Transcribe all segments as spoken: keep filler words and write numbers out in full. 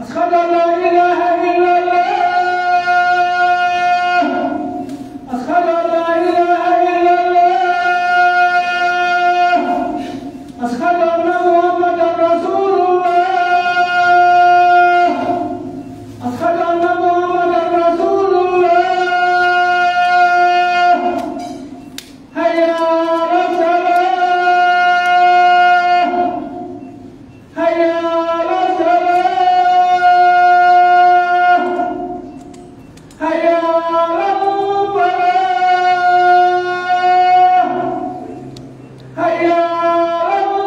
أشهد أن لا إله إلا الله. أشهد أن لا إله إلا الله. أشهد أن محمدا رسول الله. أشهد أن محمدا رسول الله. حي على الصلاة. حي على الصلاة. حي على الفلاح. حي على الفلاح.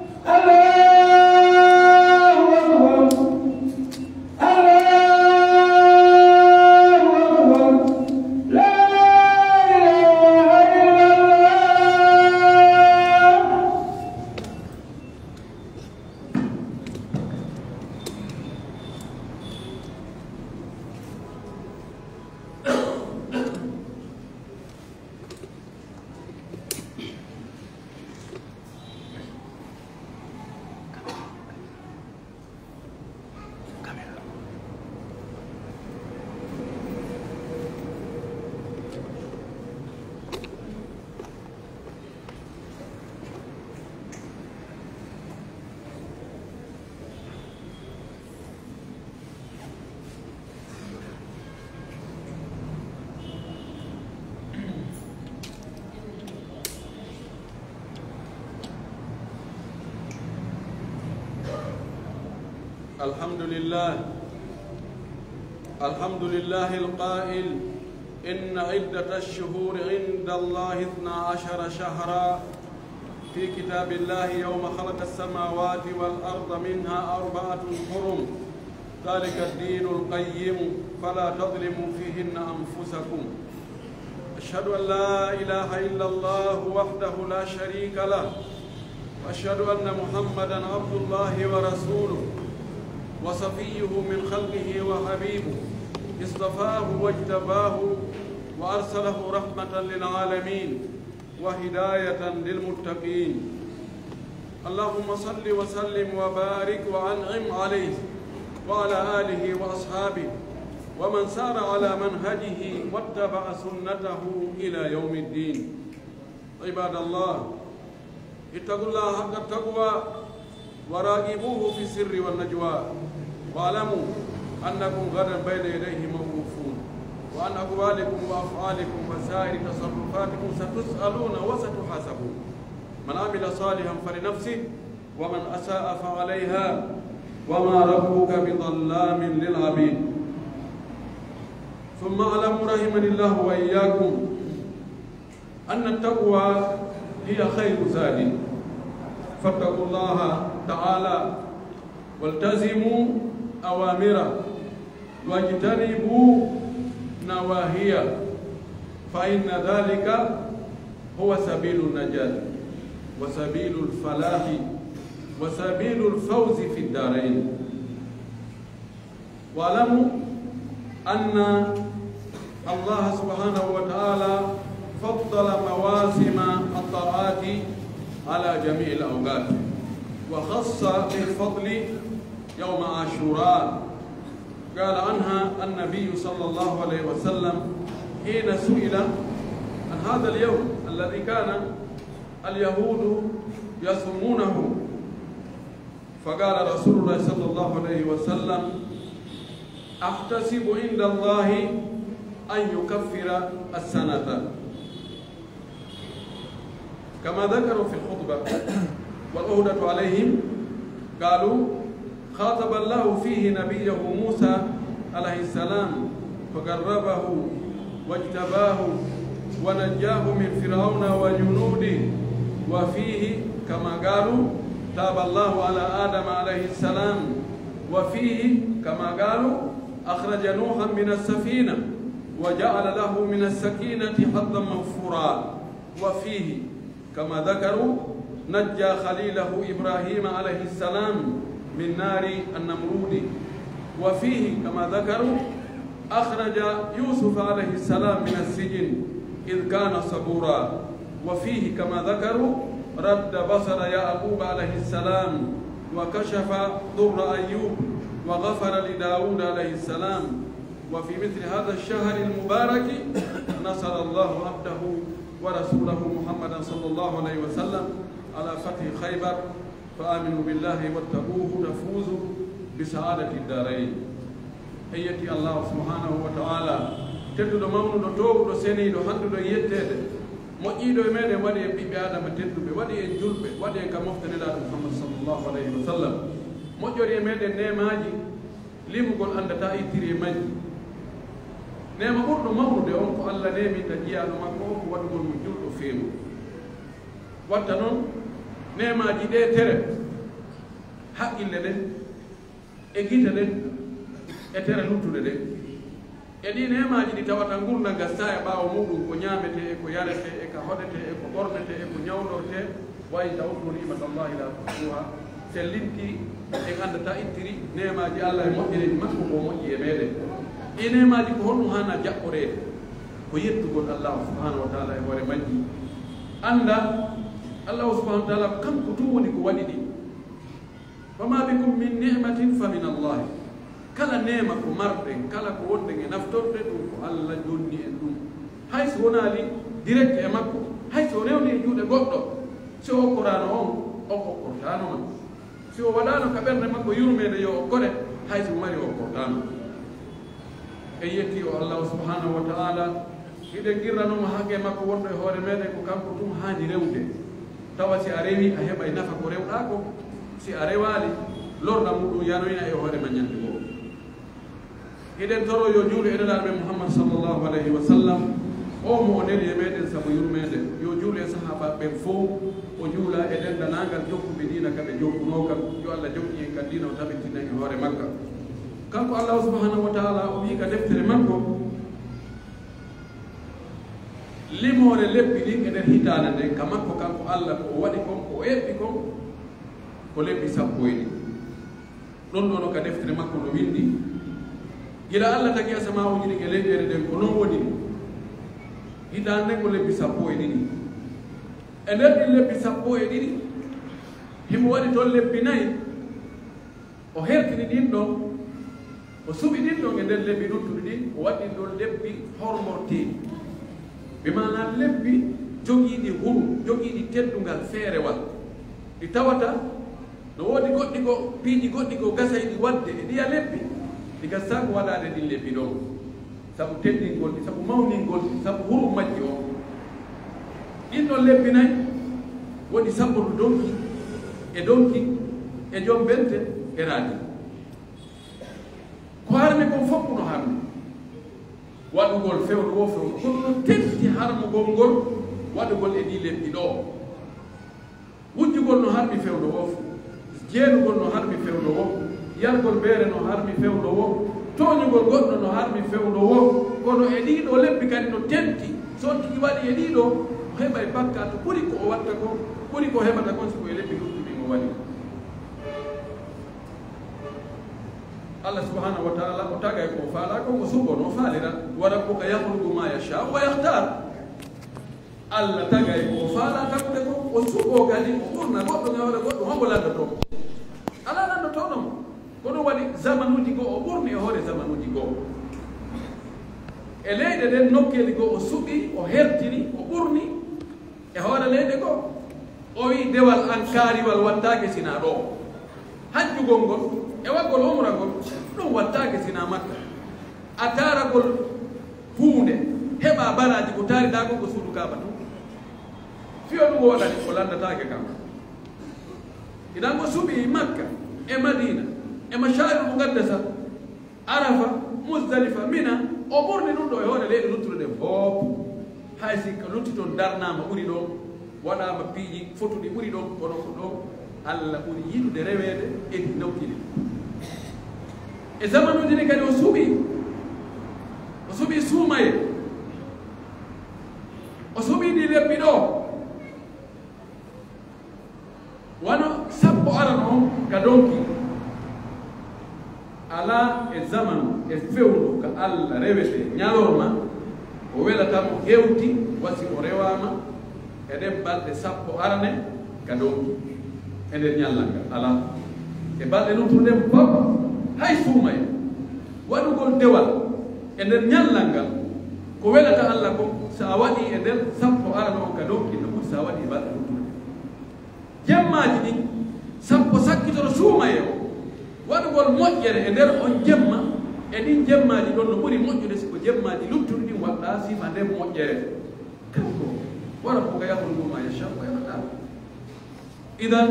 الله أكبر. الله أكبر. لا إله إلا الله. الحمد لله. الحمد لله القائل: إن عدة الشهور عند الله اثنا عشر شهرا في كتاب الله يوم خلق السماوات والأرض منها أربعة حرم ذلك الدين القيم فلا تظلموا فيهن أنفسكم. أشهد أن لا إله إلا الله وحده لا شريك له، وأشهد أن محمدا عبد الله ورسوله، وصفيه من خلقه وحبيبه، اصطفاه واجتباه وأرسله رحمة للعالمين وهداية للمتقين. اللهم صل وسلم وبارك وأنعم عليه وعلى آله وأصحابه ومن سار على منهجه واتبع سنته إلى يوم الدين. عباد الله، اتقوا الله حق التقوى وراقبوه في السر والنجوى، واعلموا أنكم غدا بين يديه موقوفون، وعن أقوالكم وأفعالكم وسائر تصرفاتكم ستسألون وستحاسبون. من عمل صالحا فلنفسه، ومن أساء فعليها، وما ربك بظلام للعبيد. ثم اعلموا رحمني الله وإياكم أن التقوى هي خير زاد، فاتقوا الله تعالى والتزموا أوامره واجتنبوا نواهيه، فإن ذلك هو سبيل النجاة وسبيل الفلاح وسبيل الفوز في الدارين. واعلموا أن الله سبحانه وتعالى فضل مواسم الطاعات على جميع الأوقات، وخص بالفضل يوم عاشوراء. قال عنها النبي صلى الله عليه وسلم حين سئل عن هذا اليوم الذي كان اليهود يصومونه، فقال رسول الله صلى الله عليه وسلم: أحتسب عند الله أن يكفر السنة، كما ذكروا في الخطبة. والعهدة عليهم، قالوا: خاطب الله فيه نبيه موسى عليه السلام فقربه واجتباه ونجاه من فرعون وجنوده، وفيه كما قالوا: تاب الله على آدم عليه السلام، وفيه كما قالوا: أخرج نوحا من السفينة وجعل له من السكينة حظا مغفورا، وفيه كما ذكروا: نجى خليله إبراهيم عليه السلام من نار النمرود، وفيه كما ذكروا: أخرج يوسف عليه السلام من السجن إذ كان صبورا، وفيه كما ذكروا: رد بصر يعقوب عليه السلام وكشف ضر أيوب وغفر لداود عليه السلام. وفي مثل هذا الشهر المبارك نصر الله عبده ورسوله محمدا صلى الله عليه وسلم على فتح خيبر. فآمنوا بالله واتقوه تفوزوا بسعادة الدارين. En yetti Allaahu subhaanahu wa ta'aalaa, tedduɗo, mawnuɗo, toowuɗo, seniiɗo, hannduɗo e yetteede, moƴƴiiɗo e meɗen, waɗi en ɓiɓɓe Aadama tedduɓe, waɗi en julɓe, waɗi en ka mofte Nelaaɗo Muhammad sallallaahu alayhi wa sallam, moƴƴori e meɗen neemaaji limugol anndataa ittiri e majji. Neema ɓurɗo mawnude on ko Alla neeminta jiyaaɗo makko on ko waɗugol mo julɗo feemuɗo. Watta non, neemaaji ɗee tere, haqqille ɗen, e gite ɗen, e tere luttuɗe ɗen. E ɗii neemaaji ɗi tawata ngurndan gastaa e ɓaawo muuɗun, ko ñaametee, e ko yaretee, e ka hoɗetee, e ko ɓornetee, e ko ñawndortee, wa in ta'uddu ni'matallahi la tuhsuha. Tellintini, en anndataa ittiri neemaaji Alla e moƴƴereeji makko ko o moƴƴi e meɗen. Ɗii neemaaji ko honɗun haanaa jaɓɓoreede? Ko yettugol Allaahu subhaanahu wa ta'aalaa e hoore majji. Annda, Allaahu subhaanahu wa ta'aalaa ko kanko tun woni ko waɗi ɗi. Wa ma bikum min ni'matin fa min Allah. Kala neema ko marɗen, kala ko wonɗen e naftorde, ɗun ko Alla jonni en ɗun. Hay si wonaali direct e makko, hay si o rewni e juuɗe goɗɗo, si o okkoraano on, o okkortaano ma. Si o waɗaano ka ɓernde makko yurmeende yo okkore, hay si o mari o okkortaano. En yetti o Allaahu subhaanahu wa ta'aalaa, hiɗen qirranoo mo haqqee makko wonɗo e hoore meɗen, ko kanko tun haani rewde. Tawa si a rewii, a heɓay nafa ko rewɗaa kon. Si a rewaali, lorɗa muuɗun yanoyna e hoore ma ñande goo. Hiɗen toroo yo juulu e Nelaaɗo men Muhammad sallallaahu alayhi wa sallam, o mo o neli e meɗen sabu yurmeende. Yo juulu e sahaabaaɓe ɓen fow, o juula e denndaangal jokkuɓe diina ka ɓe jokkunoo kan. Yo Alla jokki en kan diina, o tabintina en e hoore makka. Kanko Allaahu subhaanahu wa ta'aalaa, o wi'i ka deftere makko, limoore lebbi ɗin e nder hitaande nden, ka makko kanko Alla, ko o waɗi kon, ko o eɓɓi kon, ko lebbi sappo e ɗiɗi. Ɗon ɗon ka deftere makko no winndi, gila Alla tagi asamaawuuji ɗin e leyɗeele ɗen, ko non woni. Hitaande nden ko lebbi sappo e ɗiɗi. E nder ɗin lebbi sappo e ɗiɗi, himo waɗi ton lebbi nayi. O hertini ɗin ɗon, o suɓi ɗin ɗon e nder lebbi luttuɗi ɗin, o waɗi ɗin ɗon lebbi hormorteeɗi. Bi maanaa lebbi jogiiɗi huru, jogiiɗi teddungal feerewal. Ɗi tawata no woodi goɗɗi goo, piiji goɗɗi goo gasay ɗi waɗde e ɗiya lebbi, ɗi gasataa ko waɗaade ɗin lebbi ɗon. Sabu teddingol ɗi, sabu mawningol ɗi, sabu huru majji on. Ɗin ɗon lebbi nayi woni sabordu donki e donki e jombente e raadi. Ko harmi kon fow no harmi. Waɗugol fewndo woo fewndo, kono no tedditi harmugol ngol waɗugol e ɗii lebbi ɗoo. Wujjugol no harmi fewndo woo, jeenugol no harmi fewndo woo, yargol beere no harmi fewndo woo, tooñugol goɗɗo no harmi fewndo woo. Kono e ɗii ɗoo lebbi kadi no tedditi, so on tigi waɗi e ɗii ɗoo, o heɓay bakkaatu ɓuri ko o watta kon, ɓuri ko o heɓata kon si ko e lebbi luttuɗi ɗin o waɗi. Allah subhanahu wa ta'ala o tagay ko o faalaa kon, o suɓoo no o faalira. Wa rabbuka yakhluqu ma yasha'u wa yakhtar. Allah tagay ko o faalaa tagude kon, o suɓoo kadi, o ɓurna goɗɗo e hoore goɗɗo, hombo lanndotoo mo? Alaa lanndotooɗo mo. Ko ɗun waɗi zamanuuji goo, o ɓurni e hoore zamanuuji goo. E leyɗe ɗen nokkeeli goo, o suɓii, o hertini, o ɓurni e hoore leyɗe goo. O wi'i, dewal an kaariwal wattaake sinaa ɗoo. Hajjugol ngol e waɗgol umra ngol, ɗun wattaake sinaa Makka. A taaragol huunde, heɓaa baraaji ko taariɗaa kon ko suudu Kaaba tun. Fii ɗun o waɗani, o lanndataake kam. Idan o suɓii Makka e Madiina e Mashaa'irul Muqaddasa, Arafa, Muzdalifa, Mina, o ɓurni ɗun ɗoo e hoore leyɗe luttuɗe ɗen fow. Hay si ko lutti ton darnaama ɓuri ɗon, waɗaama piiji fotuɗi ɓuri ɗon, kono ko ɗon Allah ɓuri yiɗude reweede e ɗi nokki ɗin. E zamanuuji ɗin kadi o suɓii, o suɓii suumayee, o suɓii ɗii lebbi ɗoo. Wano sappo arano on ka donki, alaa e zamanu e fewndo ka Allah rewete ñalorma ko welata mo hewti wa si o rewaama e ɗen balɗe sappo arane ka donki e nder ñallal ngal. Alaa. E balɗe luttuɗe ɗen fof, hay suumayee, waɗugol dewal e nder ñallal ngal, ko welata Alla kon, si a waɗii e nder sappo arano on ka dow kinɗo, ɓuri si a waɗii e balɗe luttuɗe ɗen. Jemmaaji ɗin, sappo sakkitoro suumayee on, waɗugol moƴƴere e nder on jemma, e ɗin jemmaaji ɗon no ɓuri moƴƴude si ko jemmaaji luttuɗi ɗin waɗɗaa sifa nden moƴƴere. Kanko, وربك يخلق ما يشاء ويختار. Idan,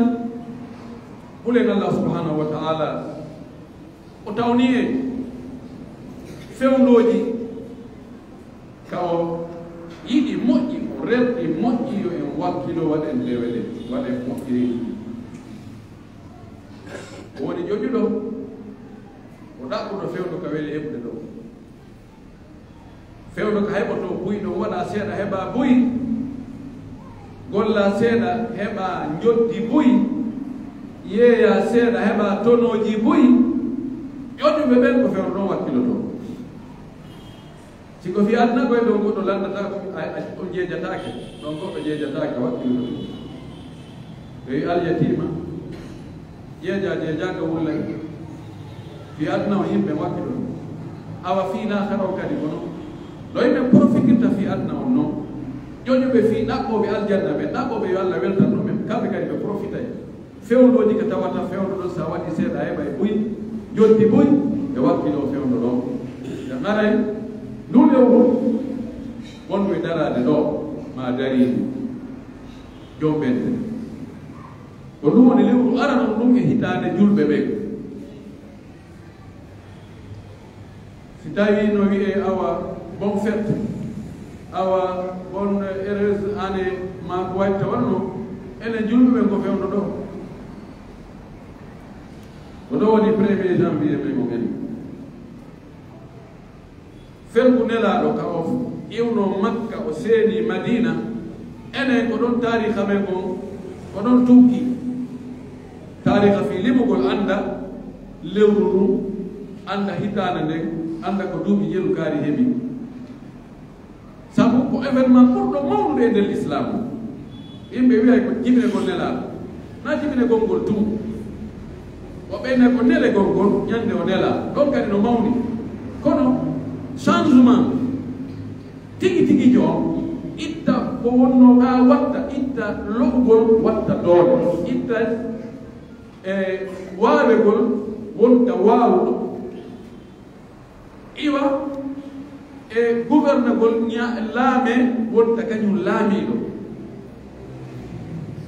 hulen Allah subhanahu wa ta'ala, o tawni en fewndooji ka o yiɗi moƴƴi, o rerɗi moƴƴi, yo en wakkilo, waɗen lewele, waɗen moƴƴereeji. O woni ƴoƴuɗo, o ɗaɓɓuɗo fewndo ka weli heɓude ɗon. Fewndo ka heɓotoo buy ɗon, waɗaa seeɗa heɓaa buy, gollaa seeɗa heɓaa njoddi buy, yeeyaa seeɗa heɓaa tonooji buy. Ƴoƴuɓe ɓen ko fewndo ɗon wakkilotoo. Si ko fii aduna koy ɗon goɗɗo lanndataako, a, a, on jeejataake, ɗon goɗɗo jeejataake, wakkilotoo. Ɓe wi'i alyatiima, jeejaa, jeejaa ka wullay. Fii aduna on yimɓe wakkilo. Awa fii laakhara on kadi ko non. No yimɓe profitirta fii aduna on non. Ƴoƴuɓe fii ɗaɓɓooɓe aljanna ɓe, ɗaɓɓooɓe yo Alla weltan ɗum en, kamɓe kadi ɓe profitay. Fewndooji ka tawata fewndo ɗon, si a waɗi seeɗa heɓay buy, njoddi buy, e wakkilo fewndo ɗon. Ɓe ŋaray, ndun lewru, wondu e daraade ɗoo, maa darii ndu. Jommbente. Ko ɗum woni lewru arano ndun e hitaande julɓe ɓen. Si tawii no wi'ee, awa, bonne fête, awa, bonne heureuse année, maa ko waɗta wonno, enen julɓe ɓen ko fewndo ɗoo. Ko ɗoo woni premier janvier men on en. Fergu Nelaaɗo ka o iwnoo Makka, o seenii Madiina, enen ko ɗon taariika men on, ko ɗon tuggi. Taariika fii limugol, annda lewru ndun, annda hitaande nden, annda ko duuɓi jeru kaari heɓi. Sabu ko événement ɓurɗo mawnude e nder Lislaam. Yimɓe wi'ay ko jibinegol Nelaaɗo. Na jibinegol ngol tun. Woɓɓe ne ko nelegol ngol ñande o nelaa. Ɗon kadi no mawni. Kono changement tigi tigi jo, itta ko wonno haa watta, itta lo'ugol watta doole, itta, e, waawegol wonta waawuɗo. Iwa, e gouvernement ña-, laame wonta kañum laamiiɗo.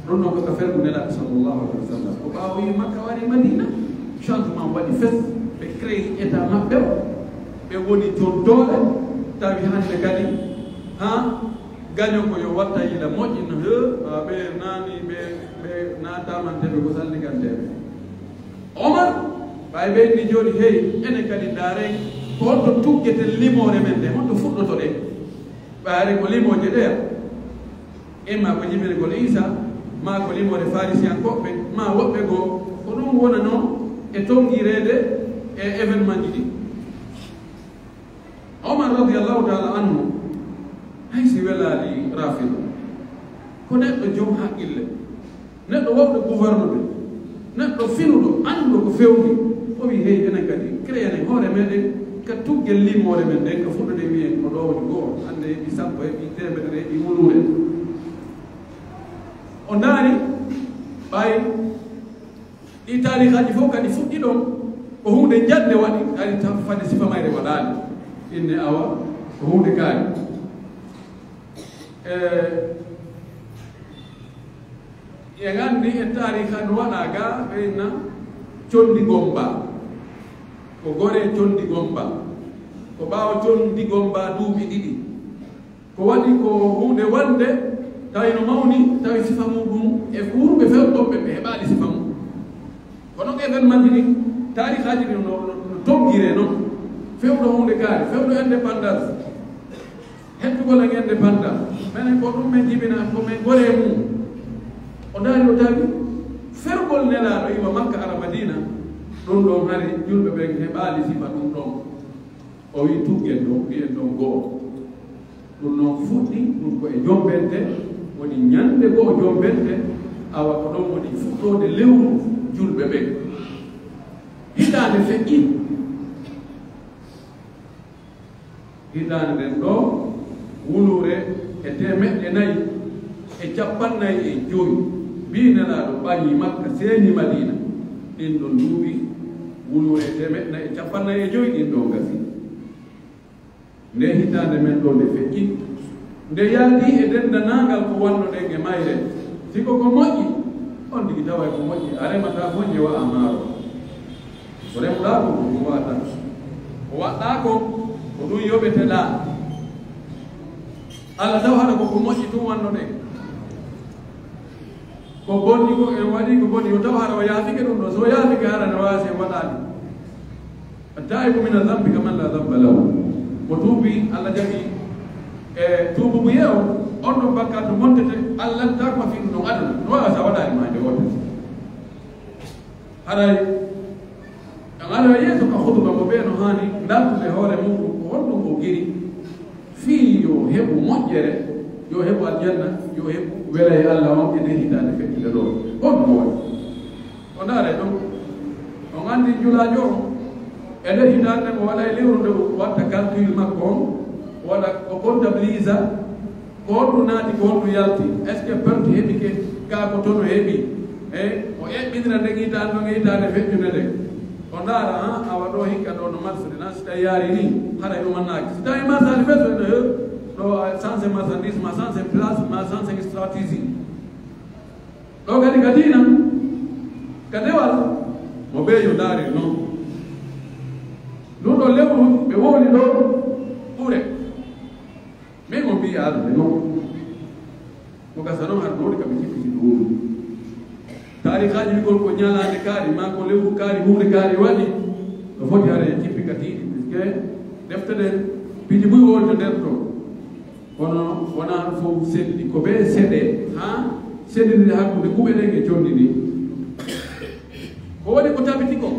Ɗum noon ko ka fergu Nelaaɗo sallallahu alaihi wa sallam. Ko ɓaawo yi Makka wari Madina, changement waɗi fes, ɓe créé état maɓɓe o, ɓe woni jon doole, tawi hannde kadi, haa, gaño ko yo watta yila moƴƴi no, he, a, ɓe naani, ɓe, ɓe naatamanteeɓe ko salliganteeɓe. Omar, ɓay ɓe inni jooni, hey, enen kadi ndaaren ko honto tuggeten limoore men nden, honto fuɗɗotoɗen? Ɓay haray ko limooje ɗeya, imma ko jibinegol Iisa, maa ko limoore Farisiyankooɓe, maa woɓɓe goo, ko ɗum wonanoo e tonngireede e événement ji ɗi. Omar radiyallahu ta'ala anhu, hay si welaali Rafida, ko neɗɗo jom haqqille, neɗɗo wawɗo gouvernude, neɗɗo finuɗo, annduɗo ko fewndi, o wi, hey, enen kadi, créenen hoore meɗen, ka tuggel limoore men nden, ka fuɗɗude wiyen, ko ɗo woni goo, hannde heɓi sappo, heɓi teemedere, heɓi wuluure. O ndaari, ɓay Ɗii taariikaaji fof kadi fuɗɗi ɗon, ko huunde njannde waɗi, ari tan fade sifa mayre waɗaali. Inne awa, ko huunde kaari. E, en anndi e taariika no waɗaa ga, ɓe inna Conndi Gommba. Ko Goree Conndi Gommba. Ko ɓaawo Conndi Gommba duuɓi ɗiɗi. Ko waɗi ko huunde wonde, tawi no mawni, tawi sifa muuɗum e wuurɓe fewndo ɓe, ɓe heɓaali sifa mum. Kono événement ji ɗin, taarikaaji ɗin no, no, no tonngiree non. Fewndo huunde kaari, fewndo indépendance. Hettugol en indépendance. Menen ko ɗum men jibina, ko men goree mum. O ndaari o tawi fergol Nelaaɗo iwa Makka ara Madiina, ɗum ɗon hari julɓe ɓen heɓaali sifa ɗum ɗon. O wi'i, "Tuggen ɗon, mbiyen ɗon go'o." Ɗum noon fuɗɗi, ɗum ko e jombente, woni ñannde go'o jombente, awa ko ɗon woni fuɗɗoode lewru julɓe ɓen. Hitaande feƴƴi. Hitaande nden ɗoo, wuluure e teemeɗɗe nayi e cappannayi e jowi, bii Nelaaɗo ɓaŋi Makka, seeni Madiina. Ɗin ɗon duuɓi, wuluure e teemeɗɗe nayi e cappannayi e jowi ɗin ɗon gasi. Nde hitaande men ɗoo nde feƴƴi, nde yaadii e denndanangal ko wannoɗen e mayre. Si ko ko moƴƴi, on tigi taway ko moƴƴi, a remataa fof ƴeewa a maaro. Ko remuɗaa ko, ko ɗum waɗata. Ko waɗɗaa ko, ko ɗum yoɓeteɗaa. Alla taw haɗa ko ko moƴƴi tun wannoɗen. Ko bonni ko en waɗi ko bonni, yo taw hara o yaafike ɗum ɗo. So o yaafike, hara ne waasi en waɗaani. Attaa'ibu mina zanbi kaman laa zanba lahu. Mo tuubi, Alla jaɓi e tuubu yeewo, on ɗon bakkaatu montete, Alla lantaako ma fii ɗum ɗon aduna. No waawa sa waɗaani ma hande wootere. Haray en aroya yeeso ka hutuba mo ɓee no haani dartude hoore muɗum, ko honɗum o giri fii yo heɓu moƴƴere, yo heɓu aljanna, yo heɓu welayee Alla on e nder hitaande feƴƴunde ɗoo. Honɗum o waɗi? O ndaara e ɗon. On anndi julaajo on, e nder hitaande mo waɗa e lewru nde o watta calcul makko on, o waɗa o comptabilisa, ko honɗum naati, ko honɗum yalti, est-ce que perte heɓike, kaa ko tono heɓi? E o eɓɓinira nden hitaande ɗon e hitaande feƴƴunde nden. O ndaara, han, awa ɗoo hikka ɗoo no marsude na, si tawi yaari ni, haray ɗumannaaki. Si tawi marsaali fes, o wi'a, he, ɗoo a sanse marchandise, ma sanse place, ma sanse stratégie. Ɗoo kadi ka diina, ka dewal, mo ɓeejo ndaari non. Ndun ɗoo lewru ɓe wowli ɗoo ɓure. Min on mbi'i arde non. Ko gasa non har ɗoo ka ɓe jippiti ɗo wowli. Taarikaaji wi'ugol ko ñalaande kaari, maa ko lewru kaari, huunde kaari waɗi, no foti hara e jippi ka diina, puisque defte ɗen piji buy wolde nder ɗoo. Kono wonaa ɗum fof selli, ko bee seɗe, haa seɗiniri hakkunde kuɓe ɗen e conndi ndin. Ko woni ko tabiti kon,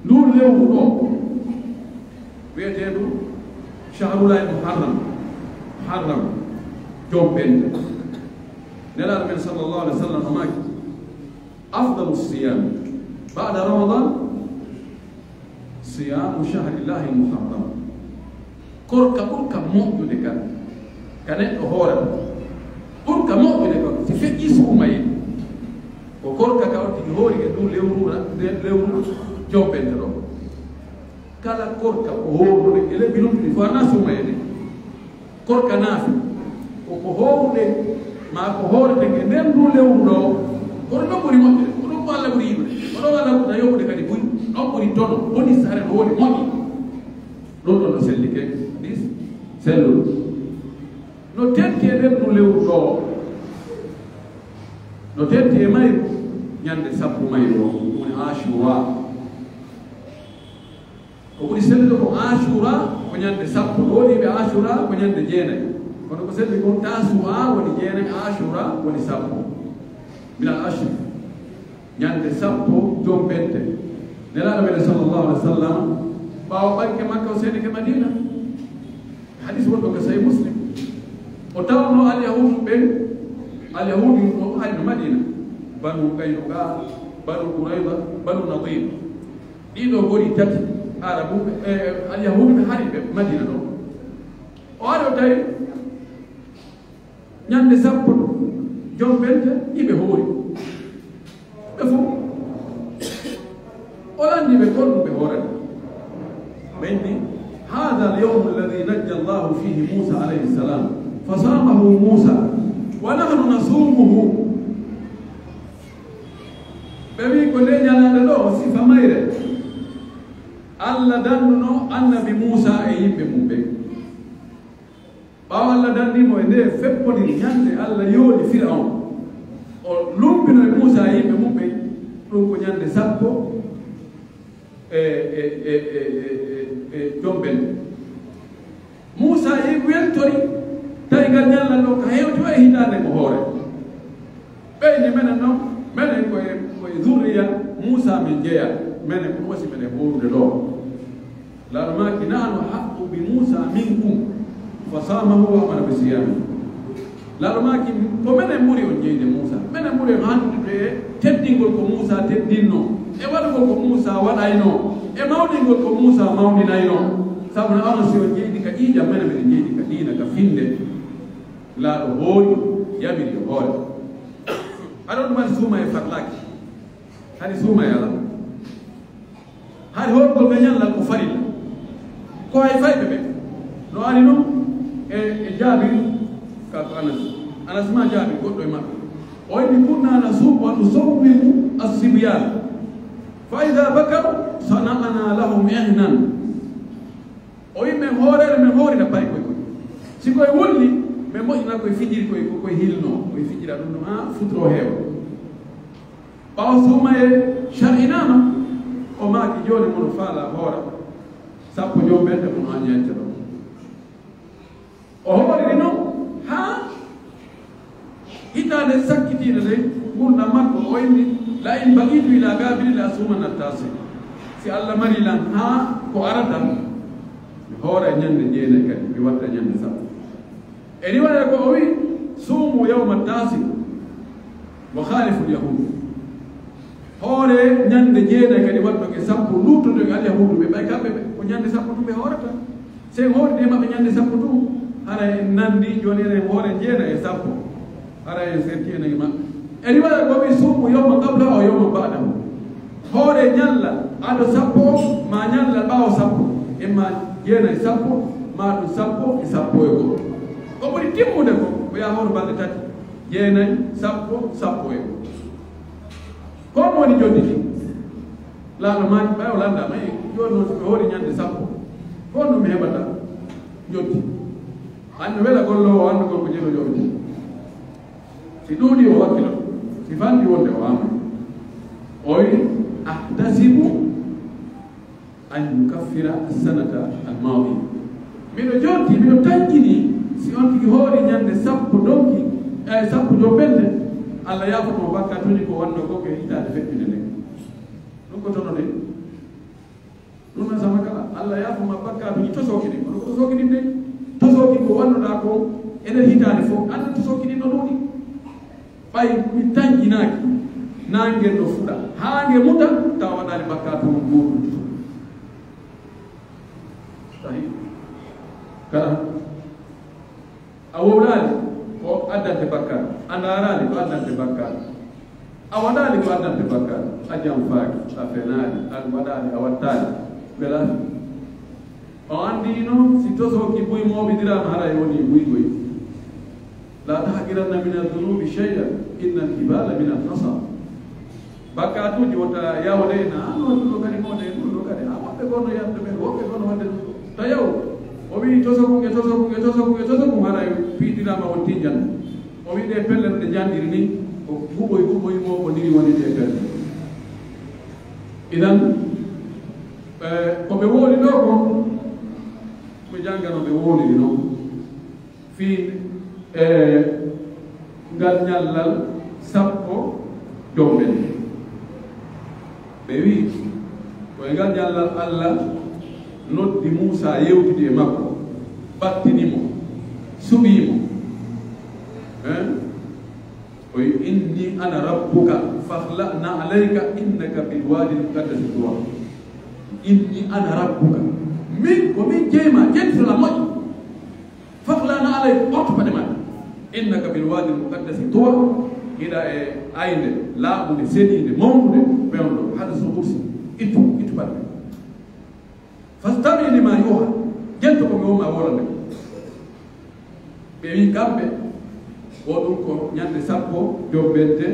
nduu lewru ɗoo, wi'eteendu Shahrulahi Muharram, Muharram, jom ɓernde. Nelaaɗo men sallallahu alaihi wa sallam o maaki, afdalu siyam ba'da Ramadan, siyaamu shahrillahi muharram. Korka ɓurka moƴƴude kan, ka neɗɗo hoorata. Ɓurka moƴƴude kan, si feƴƴi suumayee. Ko korka ka on tigi hoori e nduu lewru, nde lewru jom ɓernde ɗoo. Kala korka ko hoorude e lebbi luttuɗi fof, ana suumayee. Korka naafi ko ko hooruɗen, maa ko hooreten e nder nduu lewru ɗoo, kono ɗon ɓuri moƴƴude, ko ɗon ko Alla ɓuri yiɗude, ko ɗon Alla ɓuri yoɓude kadi buy, ɗon ɓuri tono, boni sare no woni moƴƴi. Ɗon ɗon no sellike, ɗi selluɗo. No tenti e nder nduu lewru ɗoo, no tenti e mayru, ñande sappo mayru o, ɗum woni Ashura. Ko ɓuri sellude ko Ashura, ko ñande sappo. No woodi ɓe Ashura, ko ñande jeenay. Kono ko selli kon Tasu'a woni jeenay, Ashura woni sappo. Minal ashri. Ñande sappo jom ɓente. Nelaaɗo men sallallahu alaihi wa sallam, ɓaawo ɓanke Makka, o seenike Madina. Hadis wonɗo ko Sahih Muslim. O tawno Alyahuudu ɓen, Alyahuudu o ari no Madina. Banu Qaynuqa, Banu Qurayza, Banu Nadir. Ɗii ɗoo gori tati, Arabu, e, e, Alyahuudu ɓe hari ɓe Madina ɗoo. O ari o tawi ñande sappo jom ɓente iɓe hoori. Ɓe fof. O lanndi ɓe ko honɗum ɓe hoorata. Ɓe inni, "Haadha al-yawmu alladhi najja Allahu fihi Musa alayhi salam, fa saamahu Musa, wa nahnu nasumuhu." Ɓe wi'i ko ndee ñalaande ɗoo, sifa mayre, Alla dannuno annabi Muusaa e yimɓe mum ɓen. Ɓaawo Alla danni mo e ndee feppondire ñande Alla yooli Fir'awna, o lumbino e Muusaa e yimɓe mum ɓen, ɗum ko ñande sappo e, e, e, e, e, e, e jom ɓen. Muusaa yehi weltori, tawi ngal ñallal ɗon ka hewti o e hitaande mo hoore. Ɓe inni, "Menen non, menen ko e, ko e zurriya Muusaa men jeyaa, menen ko ɗum wasi menen hoorude ɗoo." Laaɗo maaki, "Nahnu ahaqqu bi Muusaa minkum, fa saamahu wa amara bi siyaamihi." Laaɗo maaki, "Ko menen ɓuri on jeyde Muusaa, menen ɓuri on handude e teddingol ko Muusaa teddinno, E waɗugol ko Muusaa waɗaynoo, e mawningol ko Muusaa mawninayno. Sabu no Anas yo jeydi ka ƴiiƴam, menen miɗen jeydi ka diina, ka finnde. Laaɗo hoori, yamiri yo hoore. Aɗon mari suuma e farlaaki. Hari suuma e alaa. Hari hoorugol ka ñallal ko farilla. Ko hay fayɓe ɓe. No ari non e, e Jaabir, ka ko Anas. Anas ma Jaabir, goɗɗo e maɓɓe. O inni, "Kunna nasuumu wa nusawwimu as-sibyaan. Fa idaa bakaw, sana'naa lahum ihnan." O wi'i, "Men hooreere, men hoorira paykoy koy. Si koy wulli, men moƴƴina koy fijiri koy, ko koy hilnoo, koy fijira ɗum no haa futuro heewa." Ɓaawo suumayee shar'inaama, o maaki, "Jooni mono faala hoora sappo jom ɓen, ɓe mono aññante ɗon." O hooriri non haa hitaande sakkitiinde nden ngurndan makko, o inni, "La in baqiitu ilaa gaabiriin la asuumanna taasi." Si Alla mari lan haa ko arata, mi hoora ñande jeenay kadi, mi watta ñande sappo. E riwaaya ko o wi'i, "Suumu yawma taasi wa khaaliful yahuud." Hoore ñande jeenay kadi, waɗɗon e sappo, luuttoɗon e alyahuuduɓe, ɓay kamɓe ɓe, ko ñande sappo tun ɓe hoorata. Si en hooridi e maɓɓe ñande sappo tun, hara en nandi jooni eɗen hoore jeenay e sappo. Hara en serti enen e maɓɓe. E riwaaya ko o wi'i, "Suumu yawman qablahu aw yawman ba'dahu." Hoore ñalla ado sappo, maa ñalla ɓaawo sappo, e maa jeenay sappo, maa ɗum sappo e sappo e go'o. Ko ɓuri timmude ko, ko yaa hoor balɗe tati, jeenay, sappo, sappo e go'o. Ko ɗum woni joddi ɗi? Laaɗo maaki, ɓay o lannda, may jooni non, so mi hoori ñande sappo, ko honno mi heɓata joddi? Anno wela golloowo anndugol ko jeno joddi. Si ɗuuɗi o wakkilo, si fanɗi wonde o aama. O wi'i, "Ahtasibu an yukaffira as-sanata al-maadiya." Miɗo jorti, miɗo tanƴini, si on tigi hoori ñande sappo donki, e sappo jombente, Alla yaafoto mo bakkaatuuji ko wonno ko ke hitaande feƴƴunde nden. Ɗum ko tono de. Ɗum na sama kala, Alla yaafo ma bakkaatuuji tosooki ɗin. Kono ko tosooki ɗin de, tosooki ko wannoɗaa ko e nder hitaande fof, annda tosooki ɗin no ɗuuɗi. Ɓay mi tanƴinaaki, naange no fuɗa, haa nge muta, tawa waɗaali bakkaatu on gooduɗo. Sahi. Kala. A wowlaali ko addante bakkaat, a ndaaraali ko addante bakkaat, a waɗaali ko addante bakkaat, a janfaaki, a fenaali, a waɗaali, a wattaali, welaali. O anndii non, si tosooki buy mooɓindiraama, haray wonii buy goy. "Laa tahqiranna mina zunuubi shay'an, innal jibaala minal hasa." Bakkaatuuji wota yawde na, no ɗum ɗo kadi mawde, ɗum ɗo kadi, a woɓɓe gono yande ɓen, woɓɓe gono wadde ɗum. Tayaw, o wi'i, "Tosokun e tosokun e tosokun e tosokun, haray piidiraama on tinjan." O wi'i, "Ɗe pelle no ɗe janɗiri ni, ko huɓoy huɓoy mo ko ndiri woni ɗe pelle." Idan, eh, ko ɓe wowli ɗo kon, ko jannga no ɓe wowliri non. Fii, e, ngal ñallal sappo jombel. Ɓe wi'i, ko e ngal ñallal Alla noddi Muusaa, yewtidi e makko, battini mo, suɓii mo. Hein? O wi'i, "Inni ana rabbuka, fakhla' na'layka, innaka bil waadil muqaddasi tuwa." "Inni ana rabbuka." Min, ko min jeyi ma, jenti la moƴƴi. "Fakhla' na'layka, ɓortu paɗe ma ɗe. Innaka bil waadil muqaddasi tuwa." Hiɗa e aynde laaɓunde, seniinde, mawnde, ɓe on ɗo, hadasul qudsi. Ittu, ittu paɗe ma. "Fastami' limaa yuuhaa." Jento ko mi wowla nde. Ɓe wi'i kamɓe, wo ɗum ko ñande sappo jombente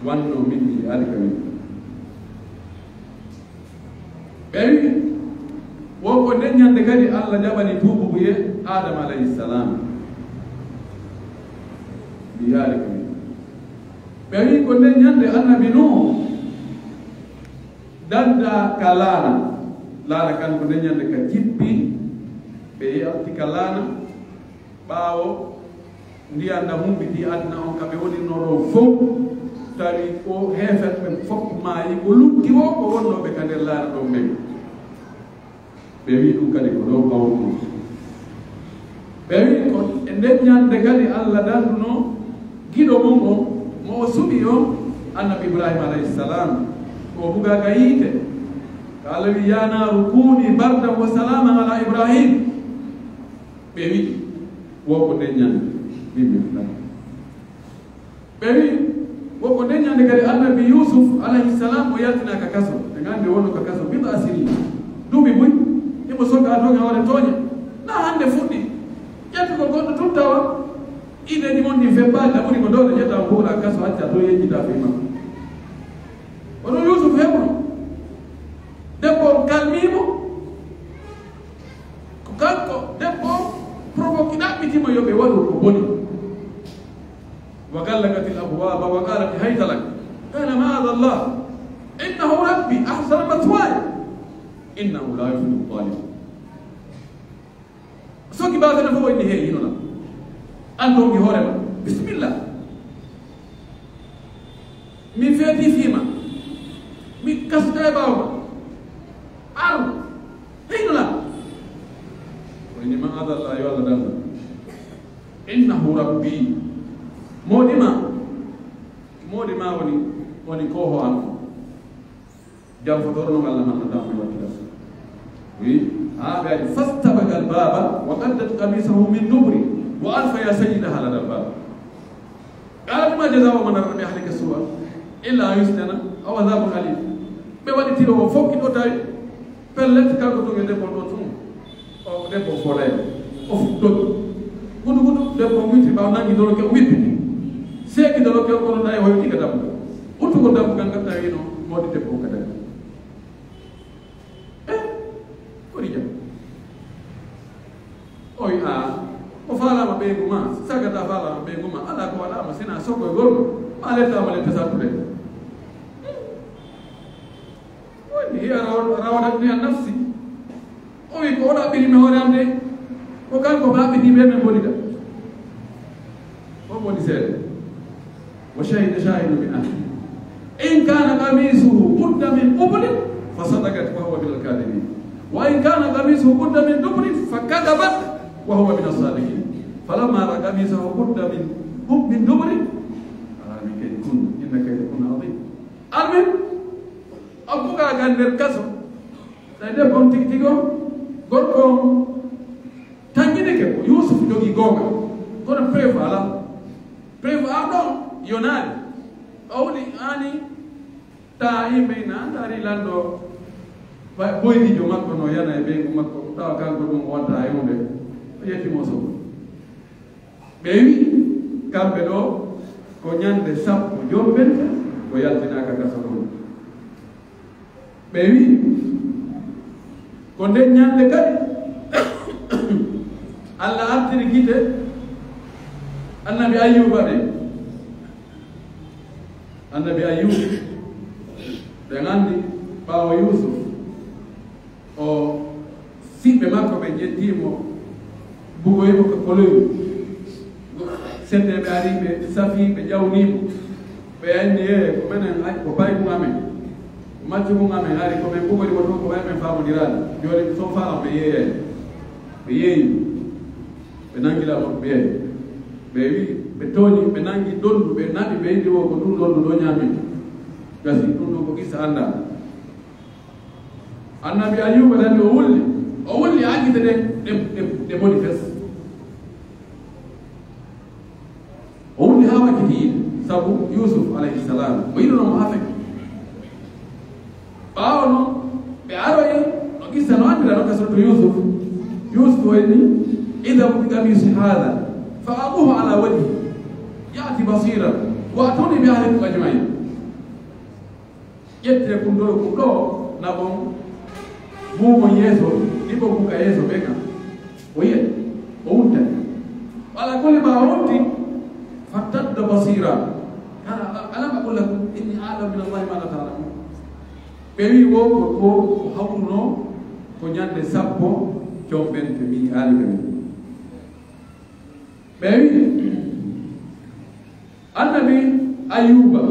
wanno min mi yaali ka min. Ɓe wi'i, wo ko nden ñande kadi Alla jaɓani tuububuye Aadama alayhi salaam. Mi yaali ka min. Ɓe wi'i, ko nden ñande Annabi Nuuhu danda ka laana. Laana kan ko nden ñande ka jippi, ɓe yalti ka laana. Ɓaawo ndiyan ɗan humpitii aduna on ka ɓe wonirnoo ɗon fow, tawi ko heeferɓe ɓen fow maayi, ko lutti woo ko wonnooɓe ka nder laana ɗon ɓen. Ɓe wi'i ɗum kadi ko ɗon hawru. Ɓe wi'i ko e nden ñande kadi Alla danduno giɗo mum on, mo o suɓi on, Annabi Ibrahima alayhi salam. Ko buga ka yiite, ka Alla wi'i, "Yaa naaru kuuni bardan wa salaaman alaa Ibraahiim." Ɓe wi'i, "Wo ko nden ɲannde min min fulaani." Ɓe wi'i, "Wo ko nden ɲannde kadi Annabi Yuusuf alayhi salaam o yaltinaa ka kaso." Ɓe nganndi wonno ka kaso bid'a sinin. Duuɓi buy, himo sokaa ton e hoore tooɲe. Naa hannde fuɗɗi. Ƴettugol goɗɗo tun tawa. Ideeji mon ɗin feppaa, ɗaɓɓuɗi ko doole, ƴetta o huula kaso, acca to yejjita fii makko. Kono Yuusuf heɓuno. Debbo on kalmii mo. Ko kanko, debbo on provoki ɗaɓɓiti mo yo ɓe waɗu ko boni. وغلقت الأبواب وقالت هيت لك. قال معاذ الله. إنه ربي أحسن مثواي. إنه لا يفلح الظالمون. Soki baasana fof inni, "Hey, hino lan. An ɗon mi hoore ma. Bismillah. Mi feeti fii ma. Mi kasuta e ɓaawo ma. Ar. Hino lan." O inni, "Ma'adallah, yo Allah danna. Innahu rabbi." Moodi ma. Moodi ma woni, woni kooho an. Jam fotoor no Alla man no dam mi wattira. Wi, haa ɓe ari, "Fastabaqal baba wa qaddat qamisahu min dubri wa alfa ya sayyidaha ladal bab." Qalat, "Ma jaza'u man arada bi ahlika su'an illa an yusjana aw adhabun alim." Ɓe waɗi tiro o fof, ɗo tawi pellet kanko tun e debbo ɗo tun. O debbo foolay, o fuɗɗoyi. Gudu gudu, debbo on wippi, ɓaawo nangi doloke, o wippi. Seeki doloke on, kono nayi hoyti ka dammugal. Uttugol dammugal ngal, tawi no moodi debbo on ka dari. Eh, ko ɗi jam. O wi'a, "Mo faalaama ɓeyngu ma, sagata faalaama ɓeyngu ma, alaa ko waɗaama, sinaa sokoygol ma, ma lettaama lette sattude." Woni hiya raw-, rawadatni an nafsi. O wi ko o ɗaɓɓiri mi hoore am de. Ko kanko ɓe haɓɓiti ɓe men bonida. O woni seeɗa. Wa shahida shahidun min ahli. In kana qamisuhu qudda min qubulin fa sadaqat wa huwa min al-kadhibin. Wa in kana qamisuhu qudda min dubrin fa kadhabat wa huwa min as-sadiqin. Falamma ra'a qamisahu qudda min, min dubrin qala min kaydikunna inna kaydakunna azim. Almin, o bugaa ka nder kaso. Tawi debbo on tigi tigi on, gorko on tanginike ko Yuusuf jogii goonga. Kono preuve alaa. Preuve a ɗon yonaani. O woni aani taa yimɓe ina ndaari lanɗo ba-, boydiijo makko no yana e ɓeyngu makko. Tawa kanko ɗum o watta e hunde. O yetti mo sobo. Ɓe wi'i, kamɓe ɗoo, ko ɲande sappo jombente ko yaltinaaka kaso ɗon. Ɓe wi'i, ko nden ɲande kadi, Alla artiri gite Annabi Ayyuuba ɗen. Annabi Ayyuuba, ɓe nganndi ɓaawo Yuusuf, o, siɓɓe makko ɓe ƴettii mo, bugoyi mo ka koloyru. Sendeeɓe arii, ɓe safii, ɓe ƴawnii mo. Ɓe anndi, "Ee, ko menen, ay, ko paykun amen. Ko maccukun amen, ari ko men bugori mo tun, ko men faamondirani. Jooni, so faa ɓe yeeyay." Ɓe yeeyi mo. Ɓe nangi laaɓa, ɓe yeeyi. Ɓe wi'i, ɓe tooñi, ɓe nangi ndondu, ɓe naɓi, ɓe inni, "O, ko ndun ndondu ɗoo ɲaami." Gasi, ɗun ɗon ko qissa anndaa. Annabi Ayyuuba dani o wulli, o wulli haa gite ɗen, ɗe, ɗe, ɗe mboni fes. O wulli haa wakkiti yiide, sabu Yuusuf alayhi salaam, o yiɗuno mo haa feƴƴi. Ɓaawo non, ɓe aroyi, no qissa no anndira non ka suratu Yuusuf. Yuusuf o inni, "Idhabu bi qamisi haadha, fa alquhu ala wajhi, ya'ti basiran, wa atuni bi ahlikum ajmain." Ƴettee kundol kun ɗoo, naɓon, buuɓon yeeso, liɓon kun ka yeeso ɓe kan. O yi'ay, o wonta. Wala kulli ma o wonti, fartadda basira. Qala, alam aqul lakum inni a'lamu min Allahi ma la ta'lamun. Ɓe wi'i wo ko, ko, ko hawruno ko ɲande sappo jombente mi yi'aali ka min. Ɓe wi'i, Annabi Ayyuuba,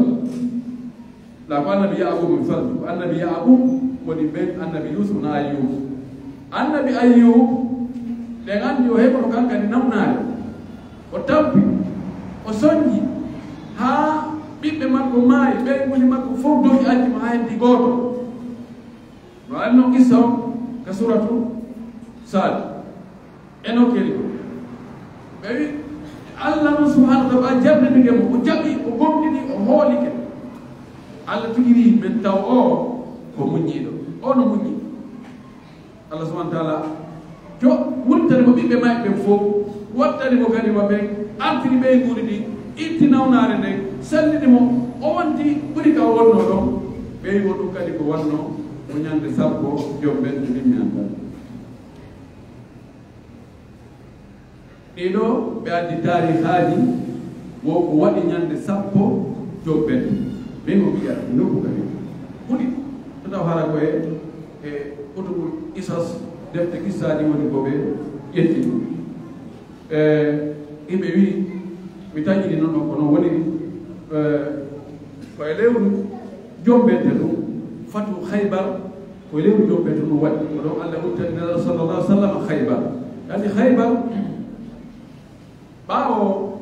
la ko Annabi Yaquub, mi falti, ko Annabi Yaquub woni ben Annabi Yuusuf na Ayyuub. Annabi Ayyuub, ɗen anndi o heɓuno kankadi nawnaare. O tampi, o sonji, haa ɓiɓɓe makko makko maayi, ɓeynguuli makko fow dogi acci mo haa heddii gooto. No anno qissa on ka suratu Saad. E no keri ko. Ɓe wi, Allah non subhanahu wa ta'ala jarribike mo, o jaɓi, o gomɗini, o hoolike. Allah tigi wi, men taw o ko muññiiɗo. O no muññi. Allah subhanahu wa ta'ala jo-, wurtani mo ɓiɓɓe maɓɓe ɓen fow, wattani mo kadi wa ɓen, artiri ɓeynguuli ɗin, itti nawnaare nden, sallini mo, o wonti ɓuri ka o wonnoo ɗon. Ɓeynguuli ɗum kadi ko wonnoo ko ñande sappo jom ɓen ɗum ñanta. Ɗii ɗoo, ɓe addi taariikaaji, wo ko waɗi ñande sappo jom ɓen. Min o wiya nokku kadi. Huɗi, to taw hara ko e, e kutubul qisas, defte qissaaji woni ko ɓe ƴetti ɗum. E, yimɓe wi'i, mi taƴini non ko non woni, e, ko e lewru jom ɓen ɗum, fatu Khaybar, ko lewru jom ɓen ɗum waɗi. Ko ɗon Allah udditani Nelaaɗo sallallahu alaihi wasallam Khaybar. Kadi Khaybar, ɓaawo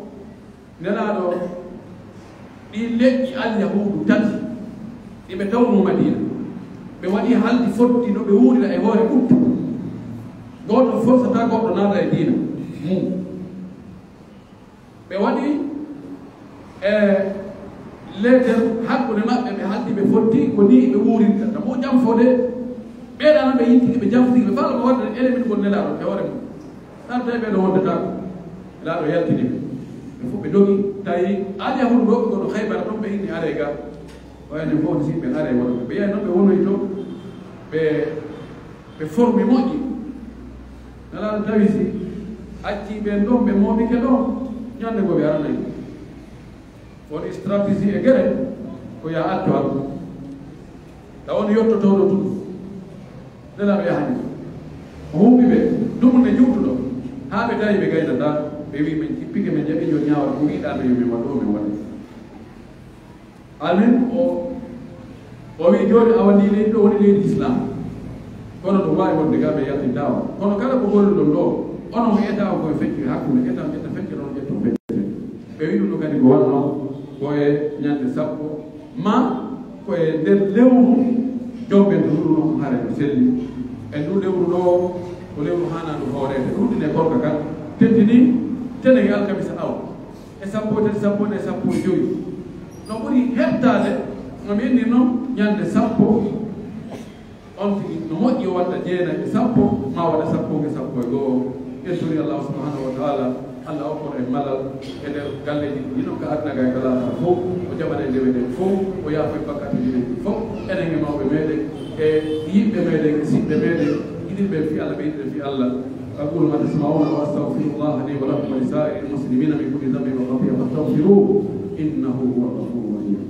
Nelaaɗo, ɗii leƴƴi Alyahuudu tati, ɗi ɓe tawnoo Madiina, ɓe waɗi haldi fotti no ɓe wuurira e hoore ɓuttu. Gooto forsataa goɗɗo naata e diina mum. Ɓe waɗi, e, leeter hakkunde maɓɓe, ɓe haldi, ɓe fotti ko nii ɓe wuurirta. Tabu jam fode, ɓeeɗa no ɓe yittiki, ɓe jamfitiki, ɓe faala ko waɗde enen min ngon Nelaaɗo e hoore mum. Tan tawi ɓeeɗo wondataako. Nelaaɗo yaltini ɓe. Ɓe fof ɓe dogi, tawi Alyahuudu ɗo, ko ɗo Haybara ɗon ɓe inni aree ga. Wayne fof on siɓɓe aree wonɓe. Ɓe yahi noon ɓe wonoyi toon. Ɓe, ɓe formi moƴƴi. Nelaaɗo tawi si accii ɓeen ɗoon, ɓe mooɓike ɗoon. Ñande goo ɓe aranay. Woni stratégie e gere ko yo a attu han. Taw on yottotooɗo tun. Nelaaɗo yahani. O huuɓi ɓe, dumunde juutuɗo. Haa ɓe tawi ɓe gaynataa, ɓe wi'i, "Men jippike, men jaɓi jooni ñaawal ko wi'ɗaa men yo men waɗu, men waɗa." Almuhim, o, o wi'i, "Jooni awa ndii leydi ɗoo woni leydi Islaam. Kono ɗum waawi wonde gaa ɓe yaltintaa on. Kono kala ko golluɗon ɗoo, onon heɗaa on ko e fecce hakkunde, ƴetta, ƴetta fecce ɗon, ƴetta fecce." Ɓe wi'i ɗum ɗoo kadi ko wonnoo ko e ñande sappo, ma ko e nder lewru jomɓe ndu ɗum ɗon hare no selli. E ndu lewru ɗoo, ko lewru haanaandu hooreede. Ɗum ɗine korka kan, teddini, tene e alkamisa awa. E sappo e tati, sappo e nayi, sappo e jowi. No ɓuri hettaade, no mi inni non, ñande sappo, on tigi, no moƴƴi o waɗa jeenayi e sappo, maa waɗa sappo e sappo e go'o. En tori Allah subhanahu wa ta'ala, Allah okkor en malal e nder galleeji ɗi non ka aduna ga e ka laakhara fof, o jaɓana en dewe ɗen fof, o yaafo en bakkaatuuji men ɗin fof, enen e mawɓe meɗen, e yiɓɓe meɗen, e siɓɓe meɗen, yiɗirɓe en fii Allah, ɓe yiɗira fii Allah. أقول ما تسمعون وأستغفر الله لي ولكم ولسائر المسلمين من كل ذنب وخطيئة فاستغفروه إنه هو الغفور الرحيم.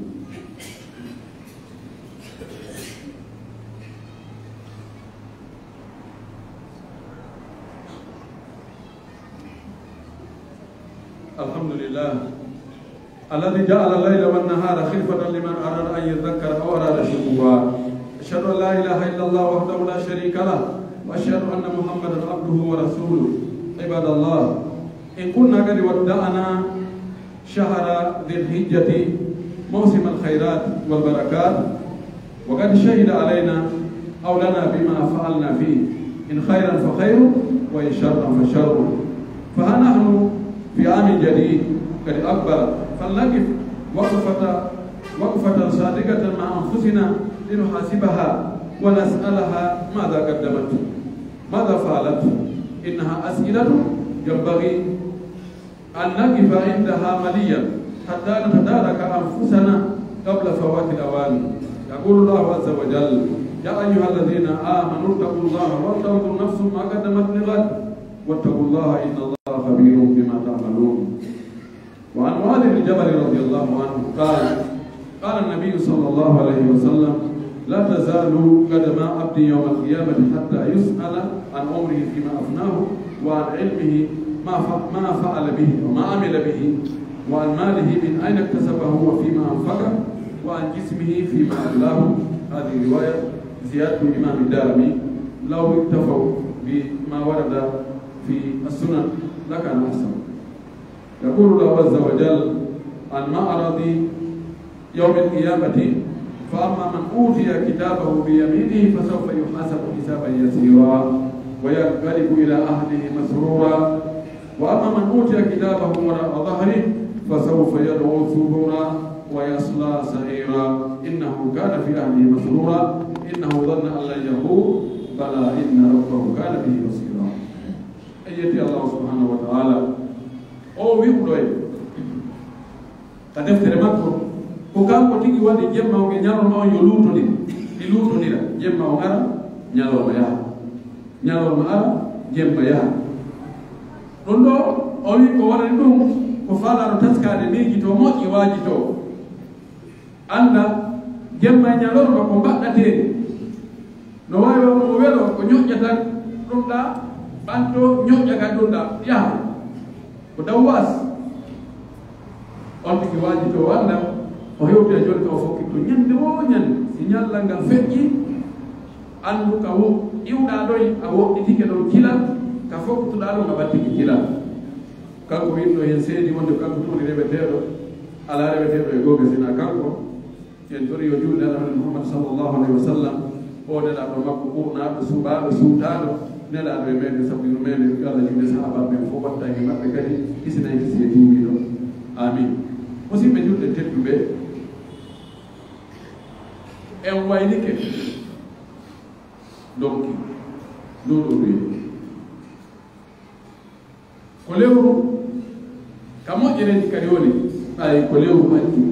الحمد لله الذي جعل الليل والنهار خلفة لمن أراد أن يذكر أو أراد شكورا. أشهد أن لا إله إلا الله وحده لا شريك له، وأشهد أن محمدا عبده ورسوله. عباد الله، إن كنا قد ودعنا شهر ذي الحجة موسم الخيرات والبركات، وقد شهد علينا أو لنا بما فعلنا فيه، إن خيرا فخير، وإن شرا فشر. فها نحن في عام جديد قد أقبل، فلنقف وقفة، وقفة صادقة مع أنفسنا لنحاسبها ونسألها ماذا قدمت، ماذا فعلت. إنها أسئلة ينبغي أن نقف عندها مليا حتى نتدارك أنفسنا قبل فوات الأوان. يقول الله عز وجل: يا أيها الذين آمنوا اتقوا الله ولتنظر نفس ما قدمت لغد واتقوا الله إن الله خبير بما تعملون. وعن معاذ بن جبل رضي الله عنه قال: قال النبي صلى الله عليه وسلم: لا تزال قدما عبد يوم القيامة حتى يسأل عن عمره فيما أفناه، وعن علمه ما ف-، ما فعل به وما عمل به، وعن ماله من أين اكتسبه وفيما أنفقه، وعن جسمه فيما أبلاه. هذه رواية زيادة الإمام الدارمي. لو اكتفوا بما ورد في السنن لكان أحسن. يقول الله عز وجل عن معرض يوم القيامة، فأما من أوتي كتابه بيمينه فسوف يحاسب حسابا يسيرا وينقلب إلى أهله مسرورا، وأما من أوتي كتابه وراء ظهره فسوف يدعو ثبورا ويصلى سعيرا، إنه كان في أهله مسرورا، إنه ظن أن لن يحور، بلى إن ربه كان به بصيرا. En yetti Allahu subhanahu wa ta'ala, o wi'uɗo en ka deftere makko, ko kanko tigi waɗi jemma on e ñalorma on yo luutondir, ɗi luutondira, jemma on ara, ñalorma yaha, ñalorma ara, jemma yaha. Ɗun ɗoo, o wi'i ko waɗani ɗun, ko faalaa no taskaade miijitoo moƴƴi waajitoo. Annda, jemma e ñalorma ko mbaɗɗateeɗi. No waawi wonde mo welo ko ñoƴƴa tan ɗun ɗaa, ɓanto ñoƴƴa ka ɗun ɗaa, yaha. Ko dawwaas. On tigi waajitoo o annda, o hewtoya jooni ka o fokkitoo ñande woo ñande. Si ñallal ngal feƴƴii, anndu ka wo-, iwɗaa ɗon, a woɗɗitike ɗon kilal, ka fokkutuɗaa ɗon, a ɓattike kilal. Kanko wi'uno hen seedi wonde kanko tun woni reweteeɗo, alaa reweteeɗo e goonga si hinaa kanko. En tori yo julde Annabi Muhammad sallallahu alaihi wasallam, o Nelaaɗo makko ɓurnaaɗo, suɓaaɗo, suutaaɗo, Nelaaɗo e meɗen, sabu yurmeende, yo Allah juule sahaabaaɓe ɓen fow, watta e maɓɓe kadi, hisina en, hisii e tuubiiɗo. Amin. Musidɓe julɓe tedduɓe, en waylike ndonki nduu ɗoo duye. Ko lewru ka moƴƴereeji kadi woni, ɓay ko lewru hajju,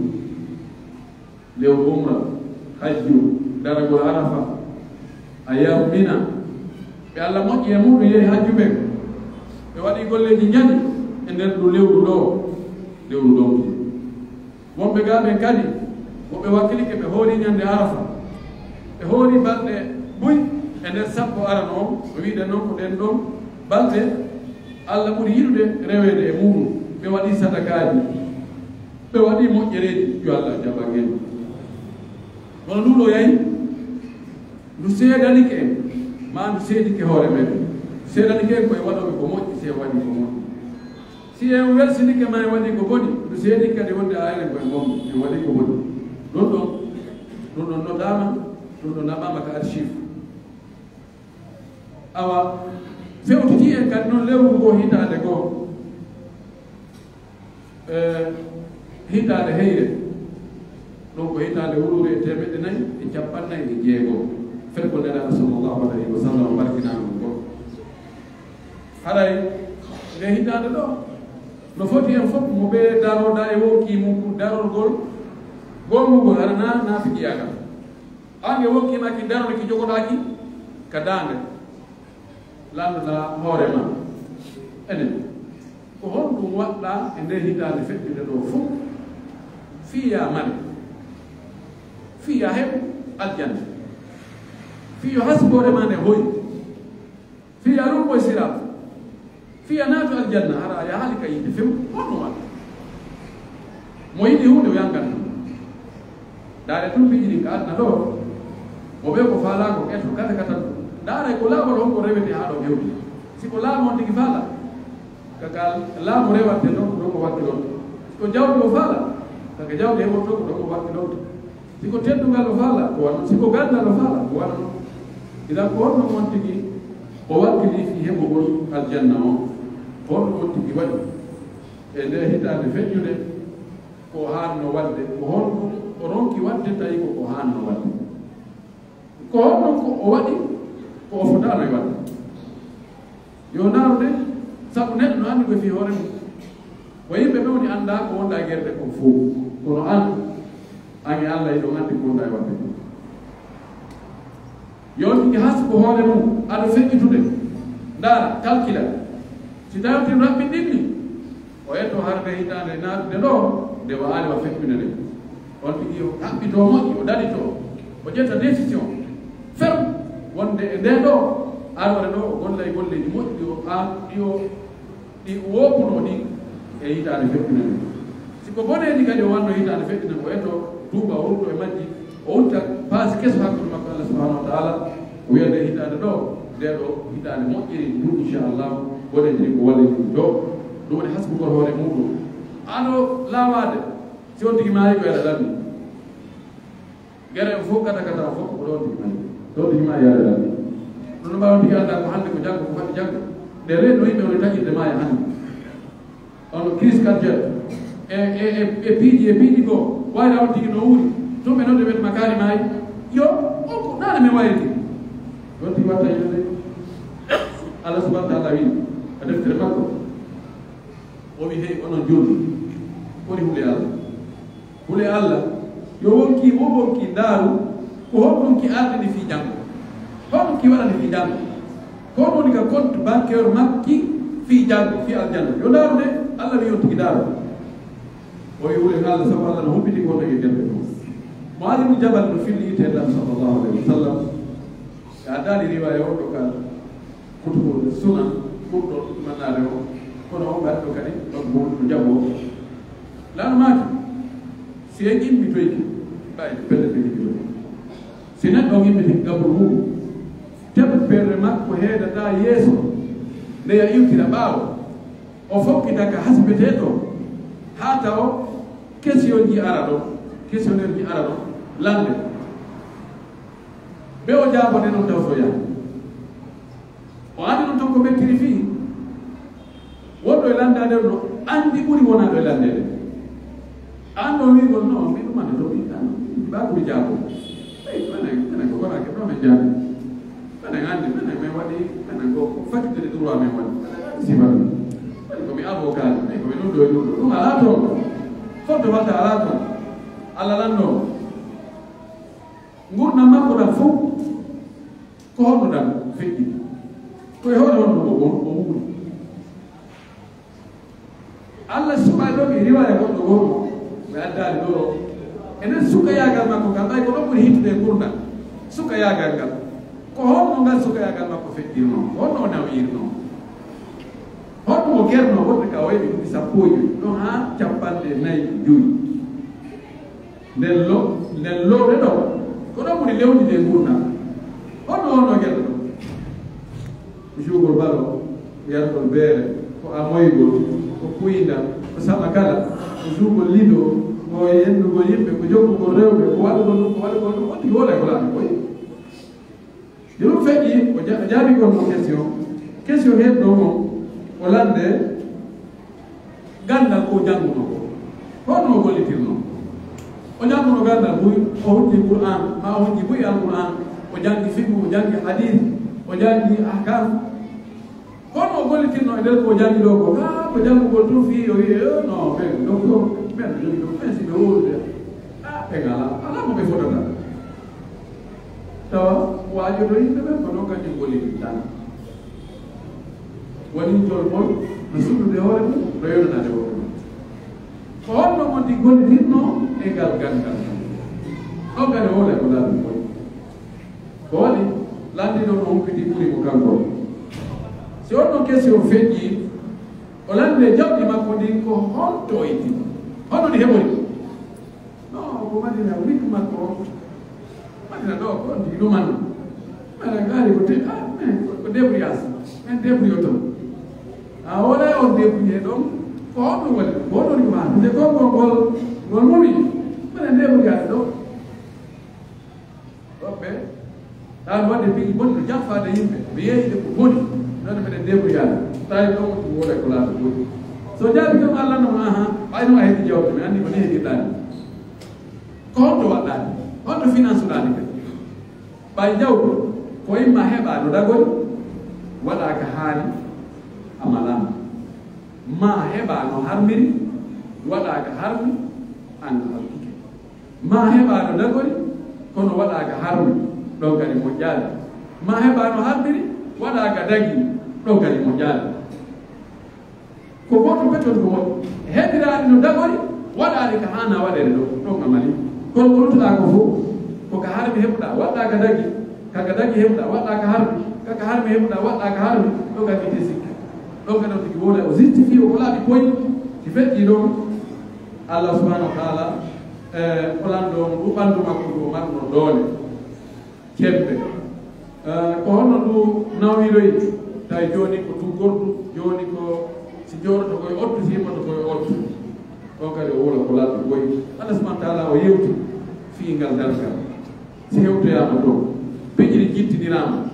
lewru umra, hajju, daragol Arafa, ayyaamu Mina. Ɓe Alla moƴƴi e muɗum yehi hajju ɓen. Ɓe waɗi golleeji njaɗi e nder ndu lewru ɗoo, lewru ɗoo. Wonɓe gaa ɓen kadi, wo ɓe wakkilike, ɓe hoori ñande Arafa. Ɓe hoori balɗe buy e nder sappo arano on, no wi'uɗen non ko ɗen ɗon balɗe Alla ɓuri yiɗude reweede e muɗum. Ɓe waɗi sadakaaji, ɓe waɗi moƴƴereeji, yo Alla jaɓan en. Kono nduu ɗoo yahi, ndu seedanike en, maa ndu seedike hoore men. Seedanike en ko en waɗooɓe ko moƴƴi, si en waɗii ko moƴƴi. Si en welsinike maa en waɗii ko boni, ndu seedike kadi wonde a enen ko en bonɓe, en waɗii ko boni. Ɗun ɗon, ɗun ɗon notaama, ɗun ɗon naɓaama ka archive. Awa, fewtitii en kadi non lewru ngoo hitaande goo. Eh, hitaande heyre, ɗun ko hitaande wuluure e teemeɗɗe nayi e cappanɗe nayi e jeego, fergol Nelaaɗo sallallahu alayhi wa sallam barkinaango ngol. Haray, ndee hitaande ɗoo, no foti en fow, mo ɓe daroɗaa e wonkii mun, darorgol gomɗungol, hara naa naafiqiyaagal. An e wonkii maa ki daroɗaa, ki jogoɗaa ki ka daande, landoɗaa hoore maa. Enen, ko honɗun waɗɗaa e ndee hitaande feƴƴunde ɗoo fow? Fii yo a mare, fii yo a heɓu aljanna, fii yo hasboore maa nden hoy, fii yo a lumbo e siraat, fii yo a naatu aljanna, hara a yahaali ka yiite few, honɗun waɗɗaa? Mo yiɗi huunde, o yangan ɗun. Ndaaree tun piiji ɗin ka aduna ɗoo, mo ɓe ko faalaa kon, ɓen ko kata kata ɗun. Ndaaree ko laawol honko rewetee haa ɗon hewti. Si ko laamu on tigi faalaa, ka ka laamu rewante ɗon, ko ɗon o wakkilonto. Si ko jawdi o faalaa, ka ka jawdi heɓortoo, ko ɗon o wakkilonto. Si ko teddungal o faalaa, ko wano non. Si ko ganndal o faalaa, ko wano non. Idan ko honno on tigi o wakkili fii heɓugol aljanna on? Ko honno on tigi waɗi e ndee hitaande feƴƴunde? Ko o haanno waɗde, ko honɗun o ronki waɗde tawi ko ko haanno waɗde? Ko honɗun ko o waɗi ko o fotaano e waɗde? Yo ndaaru de, sabu neɗɗo no anndi ko e fii hoore mun. Ko yimɓe ɓe woni anndaa ko wonɗaa e gere ɗen kon fow. Kono an, an e Alla hiɗon anndi ko wonɗaa e waɗde kon. Yo on tigi hasbo hoore mun, ado feƴƴitude. Ndaara, calcula. Si tawii on tigi raɓɓiɗinni, o etoo harde hitaande naatude ɗoo, nde wa'aali wa feƴƴude nden. On tigi yo haɓɓitoo moƴƴi, o daɗitoo, o ƴetta décision ferme wonde e ndee ɗoo aroore ɗoo, o golla e golleeji moƴƴi ɗi o, a, ɗi o, ɗi o woopunoo ɗin e hitaande feƴƴude nden. Si ko boneeji kadi o wannoo hitaande feƴƴude nden, o etoo, tuuba, o ruttoo e majji, o wutta paasi keso hakkunde makko e Alla subhanahu wa ta'ala, o wi'a ndee hitaande ɗoo, ndee ɗoo hitaande moƴƴiri ndun, inchallahu, boneeji ɗin ko walli ɗun ɗoo. Ɗun woni hasbugol hoore muɗum. Ado laawaade, si on tigi maayii ko e Alla lammi. Gere on fof, kata kata on fof, ko ɗon tigi mari. Ɗon tigi mari yaade ɗan. Ɗum no ɓaawa tigi annda ko hannde, ko janngo, ko faɗi janngo. Nde reenno yimɓe woni taƴirde maaya hannde. On crise cardiaque. E, e, e, e piiji, e piiji goo. Wayra on tigi no wuuri. Tun ɓe nodde ɓe tuma kaari maayi. Yo, on ko naane men wayri tigi. Ɗon tigi watta yimɓe. Allah subhanahu wa ta'ala wi'i, ka deftere makko. O wi'i, hey, onon julɓe. Woni hule Allah. Hule Alla, yo wonkii, wo wonkii ndaaru, ko honɗun ki ardini fii janngo? Honɗun ki waɗani fii janngo? Ko honɗun woni ka compte bancaire makki fii janngo, fii aljanna? Yo ndaaru de, Alla wi'i on tigi ndaaru. O wi'i hule Alla, sabu Alla no humpiti ko honɗun e gerte ɗum. Mu'aaz ibn Jabal no filli yiite Nulaaɗo sallallahu alayhi wa sallam. Ka addaali riwaaya on ɗo ka Kutubul Sunan, ɓurɗo ɗumannaade o, kono on ɓaɗɗo kadi, on mo no jaɓo. Laano maaki, si en immitoyke, ɓay pelle ɓe immitoy. Si neɗɗo on immiti gaburu mum, teppere makko heedata yeeso, nde ya iwtira ɓaawo, o fokkita ka hasbetee ɗo, haa taw kesiyonji ara ɗo, kesiyonji ara ɗo, lande. Ɓe o jaabane non taw so yaha. O andi ɗum ton ko mettiri fii. Wonɗo e landaade no andi ɓuri wonaaɗo e landeede. An ɗo wi'ugol no, mi ɗum andi to mi tan, mi ɓa ko mi jaabo. Ey, menen, menen ko konaake ɗo men jaabi. Menen andi, menen men waɗi, menen ko faculté de droit men waɗi. Menen andi sifa ɗum. Menen ko mi avocat, menen ko mi ɗum ɗo e ɗum ɗo. Ɗum alaa toon. Fof de watta alaa toon. Alla lanndoo. Ngurndan makko ɗan fof, ko honno ɗan feƴƴi? Ko e hoore honno o, o, o wuuri? Alla suɓay ɗon e riwaaya goɗɗo gooto, ɓe addaali ɗoo. Enen sukayaagal makko kan, ɓay ko ɗon ɓuri hittude e ngurndan. Sukayaagal ngal. Ko honno ngal sukayaagal makko feƴƴirnoo? Honno o nawyirnoo? Honno o gernoo wonde ka o heɓi duuɓi sappo e jowi, ɗon haa cappanɗe nayi e jowi? Nden lo-, nden lowre ɗo, ko ɗon ɓuri lewndi e ngurndan. Honno wonno gelle ɗo? Ko juugol balo, ko yargol beere, ko amoygol, ko kuynda, ko saɓa kala, ko juugol lido, ko yennugol yimɓe, ko jokkugol rewɓe, ko waɗugol ɗum, ko waɗugol ɗum, on tigi wona ko laaɓi koy. Nde ɗum feƴƴi, o ja-, o jaabii goɗɗo question. Question heddoo mo, o lande ganndal ko janngunoo ko. Honno o gollitirnoo? O jannguno ganndal buy, o hujji Qur'an, maa o hujji buy Al-Qur'an, o janngi fiqhu, o janngi hadith, o janngi ahkam. Kono o gollitirnoo e nder ko o janngi ɗoo ko, haa ko janngugol tun fii yo wi'e, "Eh, no, ɓen ɗon ko, ɓen ɗon ko, ɓen si ɓe wowlude, ah, ɓen alaa, alaa mo ɓe fotata." Tawa waajoto yimɓe ɓen ko non kañum gollitirta. Woni jolmol no sunnude hoore mum, no yonanaade hoore mum. Ko honno mo ndi gollitirnoo e ngal ganndal? Ɗon kadi wona ko laabi moy. Ko waɗi lanndino no humpiti ɓuri mo kanko. Si on ɗon question feƴƴi, o lanndee jawdi makko ndin ko honto o itti? Honno ndi heɓori? Non, ko Madina, wik makko o. Madina ɗo, ko on tigi ɗumanno. Mara gaari ko te, ah, mais ko débrouillage. Men débrouilloto. A wona on débrouillé ɗon, ko honɗum waɗi? Ko honɗum waɗi ma? Nde konngol ngol, ngol mumi. Mara débrouillade ɗo. Woɓɓe, ɗaan waɗde piiji bonɗi no janfaade yimɓe, mi yeeyii ɗe ko boni, non mbiɗen débrouillade. Tawi ɗo woni ko wona ko laabi boni. So jaabi kam Allah no, aha, ɓay no a heɓi jawdi, mi anndi ko ni heɓirɗaa ni. Ko honto waɗɗaa ni? Honto finance ɗaa ni kadi? Ɓay jawdi, ko imma heɓaa no dagori, waɗaa ka haani, a malaama. Maa heɓaa no harmiri, waɗaa ka harmi, an a halkike. Maa heɓaa no dagori, kono waɗaa ka harmi, ɗon kadi moƴƴaali. Maa heɓaa no harmiri, waɗaa ka dagi, ɗon kadi moƴƴaali. Ko gooto peton ko moƴƴi. Heɓiraani no dagori, waɗaani ka haanaa waɗeede ɗon, ɗon a mali. Kono ko luttuɗaa ko fof, ko ka harmi heɓuɗaa, waɗɗaa ka dagi, ka ka dagi heɓuɗaa, waɗɗaa ka harmi, ka ka harmi heɓuɗaa, waɗɗaa ka harmi, ɗon kadi itee sikke. Ɗon kadi on tigi wona o justifié o ko laaɓi koy, si feƴƴii ɗon, Allah subhanahu wa ta'ala, eh, o lanndoo mo ɗum ɓanndu makko ndu o marno doole, cembe. Eh, ko honno ndu nawiroyi? Tawi jooni ko tuggordu, jooni ko si jooɗoto ko e ottu, si yimmoto ko e ottu. Ɗon kadi o wula ko laaɓi boy. Allah subhanahu wa ta'ala o yewti fii ngal darngal. Si hewtoyaama ɗoo, peƴiri jittiniraama,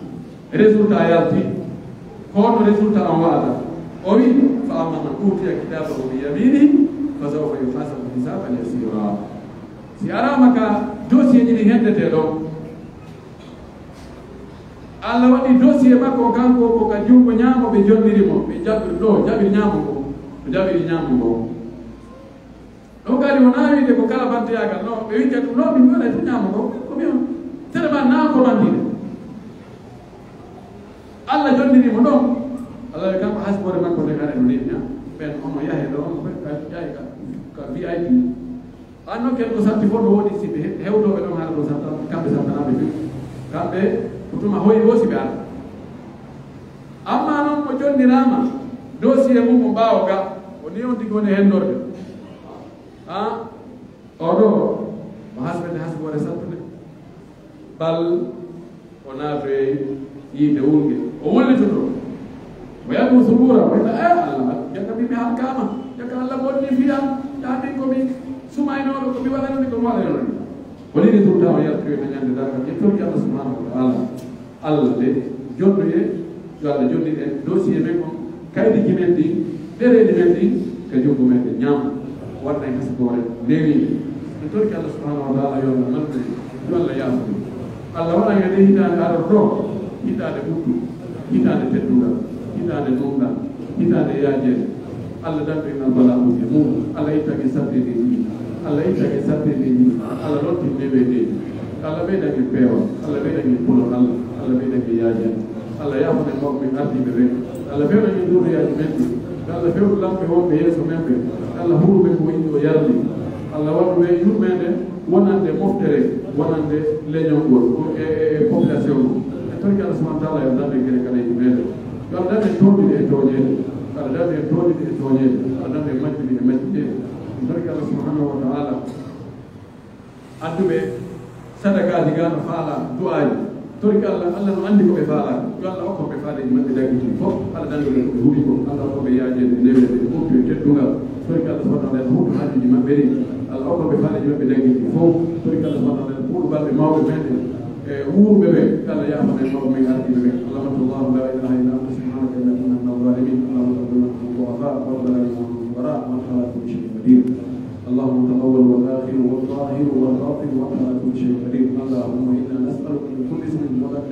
résultat yalti, ko honno résultat on wa'ata? O wi'i, "Fa amma man utiya kitabahu bi yaminihi, fa sawfa yuhasabu hisaban yasira." Si araama ka dossier ji ɗin hendetee ɗon, Alla waɗi dossier makko kanko ko ka junngo ñaamo ɓe jonniri mo, ɓe jaɓiri ɗoo, jaɓiri ñaamo ngo, ɓe jaɓiri ñaamo ngo. Ɗum kadi wonaa wiide ko kala banteyaagal, non, ɓe wiccata ɗum, non, min waɗay to ñaamo ko, ko min on. Sene ma naa ko mandire. Alla jonniri mo ɗon. Alla wi kanko hasboore makko nde kare no neeɓi, ɓen ono yahe ɗo, ono ka, yahi ka, ka V I P. An non ken ko satti fof no woodi si ɓe he-, hewtooɓe ɗon hara ɗo santa, kamɓe santanaaɓe ɓe. Kamɓe ko tuma hoyi wo si ɓe ara. Amma non mo jonniraama dossier mum mo ɓaawo ga, o ni on tigi woni henndorde. Ah, oɗo, mo hasɓe nde hasɓe waɗa sattude. Bal o naatoyay yiite wulnge. O wullitoto. O yaɗu suruura, o wi'a, "Eh, Alla, jaka mi, mi halkaama. Jaka Alla bonni fii am. Yaa min ko mi sumaynooɗo, ko mi waɗanoni, ko mi waɗanoni." O nii resulta o yaltoyta ñande darngal. Ƴettorki Alla subhanahu wa ta'ala. Alla de, jonnoye, yo Alla jonnir en dossier men on, kaydiiji men ɗin, ɗereeji men ɗin, ka junngo men ɗen ñaamo. Waɗa en hasboore newiinde. En torike Alla subhanahu wa ta'ala yo Alla mallu en, yo Alla yaafo en. Alla waɗa en e hitaande arotoo, hitaande ɓuttu, hitaande teddungal, hitaande nunɗal, hitaande yaajeende. Alla dandu en albala'uuji e muɗum. Alla ittan en satteedeeji ɗin. Alla ittan en satteedeeji ɗin. Alla lortin neweedeeji. Alla ɓeydan en peewal. Alla ɓeydan en kulol Alla. Alla ɓeydan en yaajeende. Alla yaafan en mawɓe men ardiiɓe ɓen. Alla fewnan en durriyaaji men ɗin. Alla fewnu lamɓe wonɓe yeeso men ɓen. Alla huru ɓe ko yiɗi o yardi. Alla waɗu ɓe yurmeende wonande moftere, wonande leñol ngol, e, e, e population o. En torike Alla subhanahu wa ta'ala yo dandu en gere kaleeji meɗen. Yo Alla dandu en tooñude e tooñeede. Alla dandu en tooñude e tooñeede. Alla dandu en majjude e majjudeede. En torike Alla subhanahu wa ta'ala. Adduɓe sadakaaji gaa no faalaa, du'aaji. Torike Alla, Alla no anndi ko ɓe faalaa. Yo Alla okku ɓe faaleeji maɓɓe daggitii fof. Alla dandu ɓe ko ɓe huli ko. Alla okku ɓe yaajeede, neweede, e ɓuttu e teddungal. Torike Alla subhanahu wa ta'ala huutu haajuuji maɓɓe ɗin. Alla okku ɓe faaleeji maɓɓe daggitii fof. Torike Alla subhanahu wa ta'ala ɓuuɗu balɗe mawɓe men ɗen. E wuuruɓe ɓe, Alla yaafana en mawɓe men ardiiɓe ɓe. اللهم أنت الله لا إله إلا أنت سبحانك إنا كنا من الظالمين. اللهم اغفر لنا ذنوبنا وضعفاء وربنا إنك أنت الغفور وأنت على كل شيء قدير. اللهم أنت الأول والآخر والظاهر والباطن وأنت على كل شيء قدير. اللهم إنا نسألك من كل اسم هو لك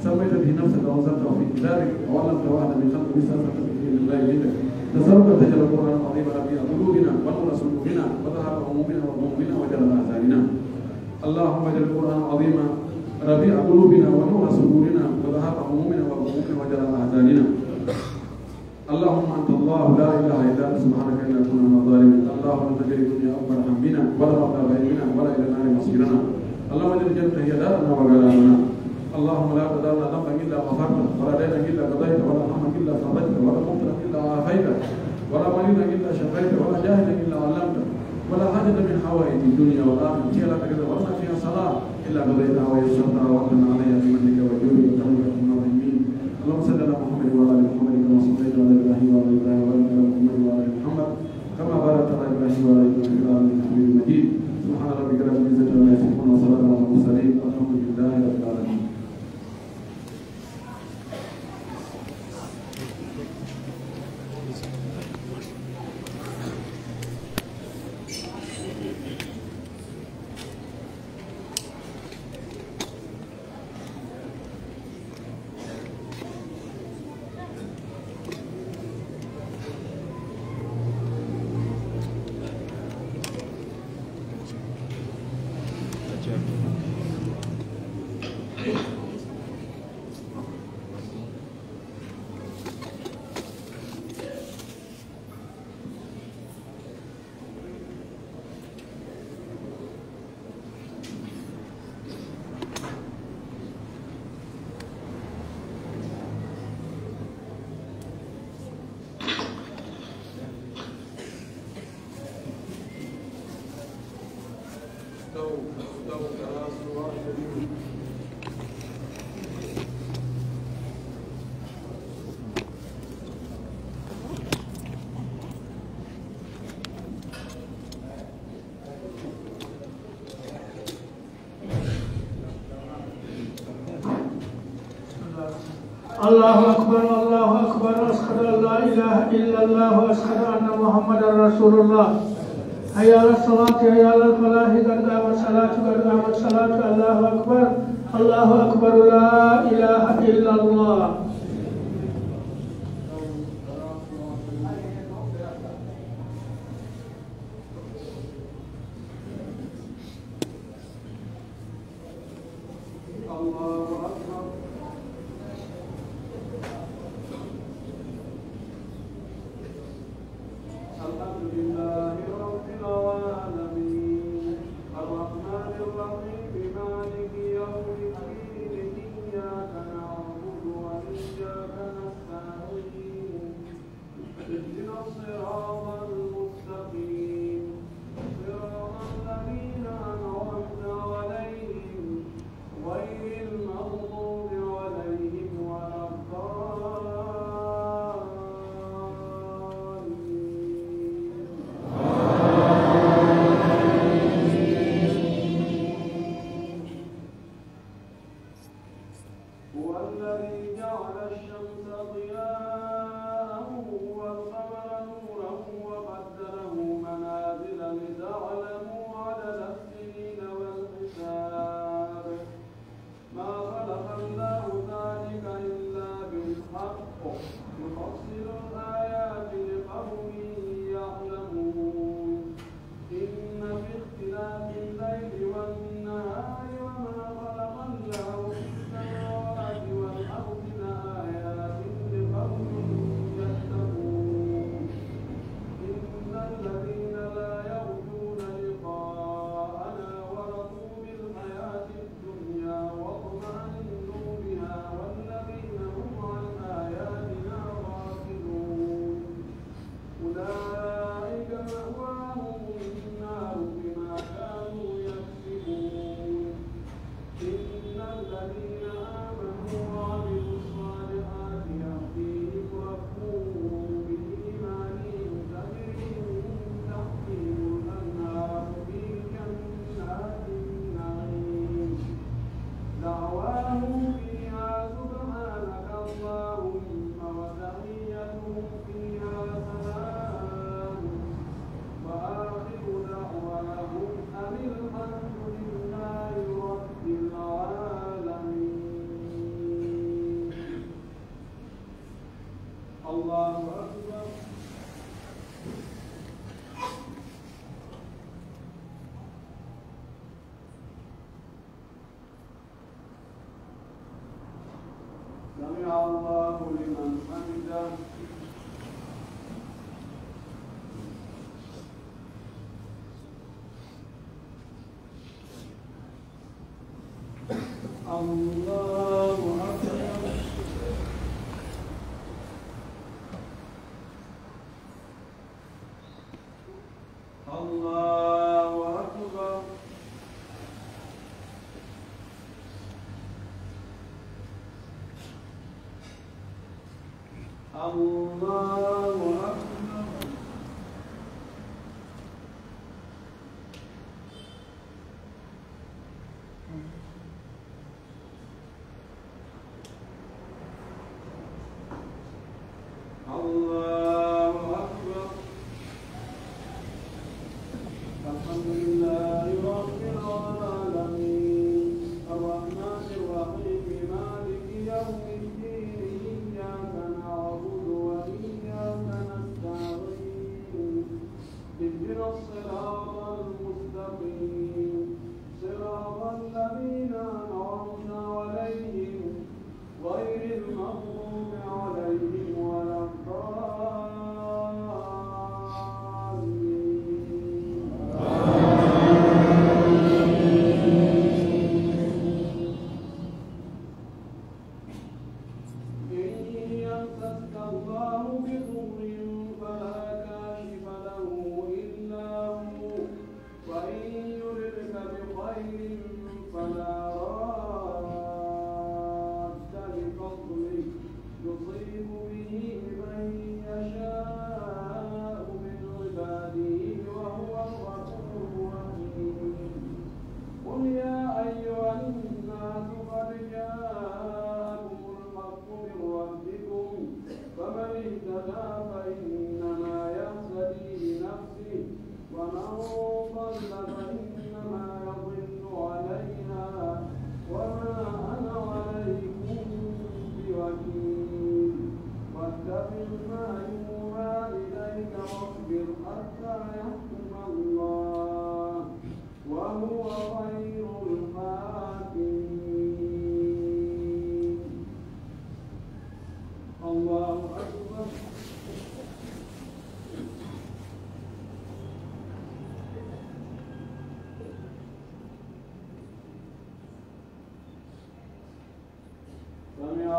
سميت به نفسك أو أنزلته في كتابك أو علمته أحدا من خلقك استأثرت به في علم الغيب عندك. نسألك أن تجعل القرآن العظيم ربيع قلوبنا ونور صدورنا وذهاب همومنا وغمومنا وجلاء أحزاننا. اللهم اجعل القرآن العظيم ربيع قلوبنا ونور صدورنا وذهاب همومنا وغمومنا وجلاء أحزاننا. اللهم أنت الله لا إله إلا أنت سبحانك إنا كنا من الظالمين. اللهم لا تجعل الدنيا أكبر همنا ولا مبلغ علمنا ولا إلى النار مصيرنا. اللهم اجعل الجنة هي دارنا وقرارنا. اللهم لا تدع لنا ذنبا إلا غفرته ولا دينا إلا قضيته ولا هما إلا فرجته ولا مبتلى إلا عافيته ولا مريضا إلا شفيته ولا جاهلا إلا علمته ولا حاجة من حوائج الدنيا والآخرة هي لك رضا ولنا فيها صلاح إلا قضيتها ويسرتها وأنت عليها بمنك وجودك وكرمك يا أرحم الراحمين. اللهم صل على محمد وعلى آل محمد كما صليت على إبراهيم وعلى آل إبراهيم وبارك على محمد وعلى آل محمد كما باركت على إبراهيم وعلى آل إبراهيم في العالمين إنك حميد مجيد. سبحان ربك رب العزة عما يصفون وسلام على المرسلين والحمد لله رب العالمين. الله أكبر، الله أكبر، أشهد أن لا إله إلا الله، أشهد أن محمدا رسول الله. حي على الصلاة، حي على الفلاح، قد قامت الصلاة، قد قامت الصلاة، الله أكبر، الله أكبر، لا إله إلا الله. الله أكبر. الحمد لله رب العالمين. الرحمن الرحيم. مالك يوم الدين. إياك نعبد وإياك نستعين. اهدنا الصراط المستقيم. صراط الذين أنعمت عليهم غير المغضوب عليهم ولا الضالين. هو الذي جعل الشمس ضياء والقمر نورا وقدره منازل لتعلموا عدد السنين والحساب. ما خلق الله ذلك إلا بالحق يفصل الآيات لقوم يعلمون. إن في اختلاف الليل والنهار وما خلق الله في السماوات والأرض لآيات لقوم يتقون. إن الذين لا يرجون لقاءنا ورضوا بالحياة الدنيا واطمأنوا بها والذين هم عن آياتنا غافلون. أولئك مأواهم النار بما كانوا يكسبون. إن الذين آمنوا وعملوا الصالحات يهديهم ربهم بإيمانهم تجري من تحتهم الأنهار في جنات النعيم. دعواهم فيها سبحانك اللهم وتحيتهم فيها سلام. وآخر دعواهم أن الحمد لله رب العالمين. الله أكبر. سمع الله لمن حمده. الله أكبر. الله أكبر. الله أكبر. الله أكبر. الحمد لله رب العالمين. الرحمن الرحيم. مالك يوم الدين. إياك نعبد وإياك نستعين. اهدنا الصراط المستقيم. صراط الذين أنعمت عليهم غير المغضوب عليهم ولا الضالين. إن يمسسك الله بضر فلا كاشف له إلا هو، وإن يردك بخير فلا راد لفضله، يصيب به من يشاء من عباده، وهو الغفور الرحيم. قل يا أيها الناس قد جاءكم الحق من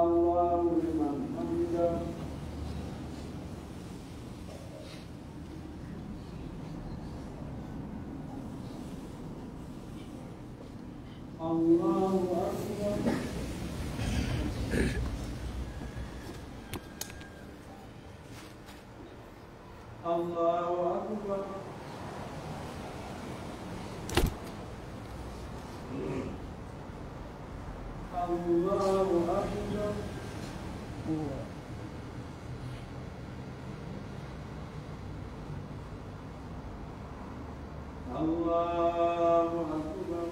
الله لمن حمده. الله أكبر. الله أكبر. الله أكبر. الله أكبر.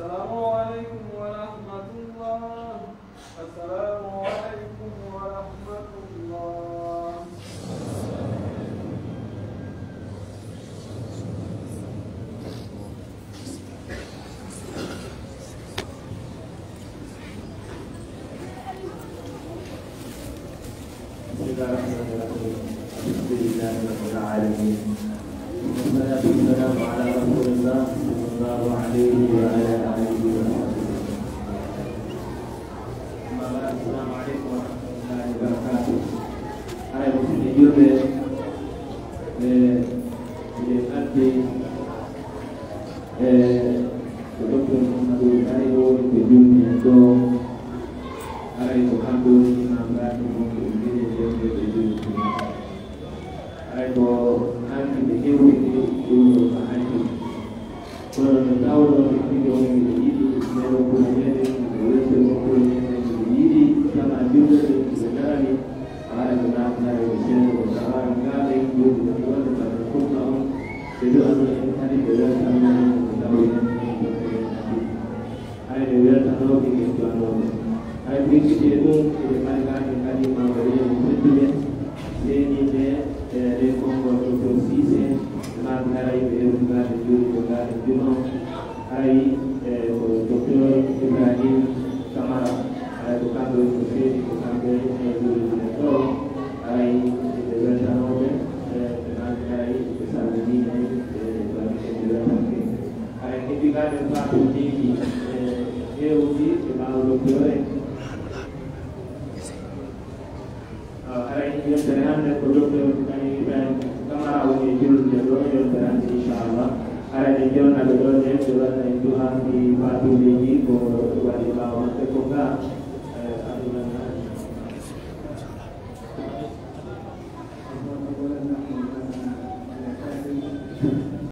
السلام عليكم ورحمة الله. السلام عليكم ورحمة الله. بسم الله الرحمن الرحيم. الحمد لله رب العالمين. والصلاة والسلام على رسول الله صلى الله عليه وعلى آله وصحبه. Amma ba'd, assalamu aleykum wa rahmatullahi wa barakatuh. Haray musidɓe julɓe, e, miɗen addi, e, ko Docteur Mouhamadou Mari o woni ko julni en ɗo. Haray ko kanko woni imam ratib wonko e mbiyetee ɗo e julni. Haray ko hanki ɓe hewtini ɗum ɗo ko hanki. Kono nde tawnoo ɓe tigi on miɗo yiɗi, ɓe rokkuna meɗen, ɓe weltori rokkuna meɗen, miɗo yiɗi jama julɓe ɓe, ɓe darani, haray ɓe naatnare ɓe seeɗa, ɓe tawaani gaa ɓe, julɓe ɓe wonde bana sunna on, ɓe du'ano en kadi, ɓe weltanno en, ɓe tawri en, en jokkere en adii. Haray ɓe weltanooɓe, ɓe du'anooɓe. Haray ko yejjiti e ɗum, eɓe mari gaa ɓe kadi, mawɓe ɓe, ɓe tedduɓe, seeniiɓe, e, ɗe konngol Docteur Cissé, ɓe maaki haray ɓe hewti gaa ɓe juuli, ɓe gaa ɓe juno. Haray, e, ko Docteur Ibrahim Camara, haray ko kamɓe woni ko seedi, ko kamɓe, e, juulirɗen ɗo. Haray ɓe weltanooɓe, e, ɓe maaki haray ɓe salminii en, e, ɓe weltanke. Haray heɓi gaa ɓe faatuuji, e, heewuji e ɓaawo Docteur en. Haray yontere hannde ko Docteur Ibrahim Camara woni e julde ɗo yontere hannde, inchallah. Haray en jonnata ɓe ɗon, en ɓe waɗa en du'a fi faatuuji, ko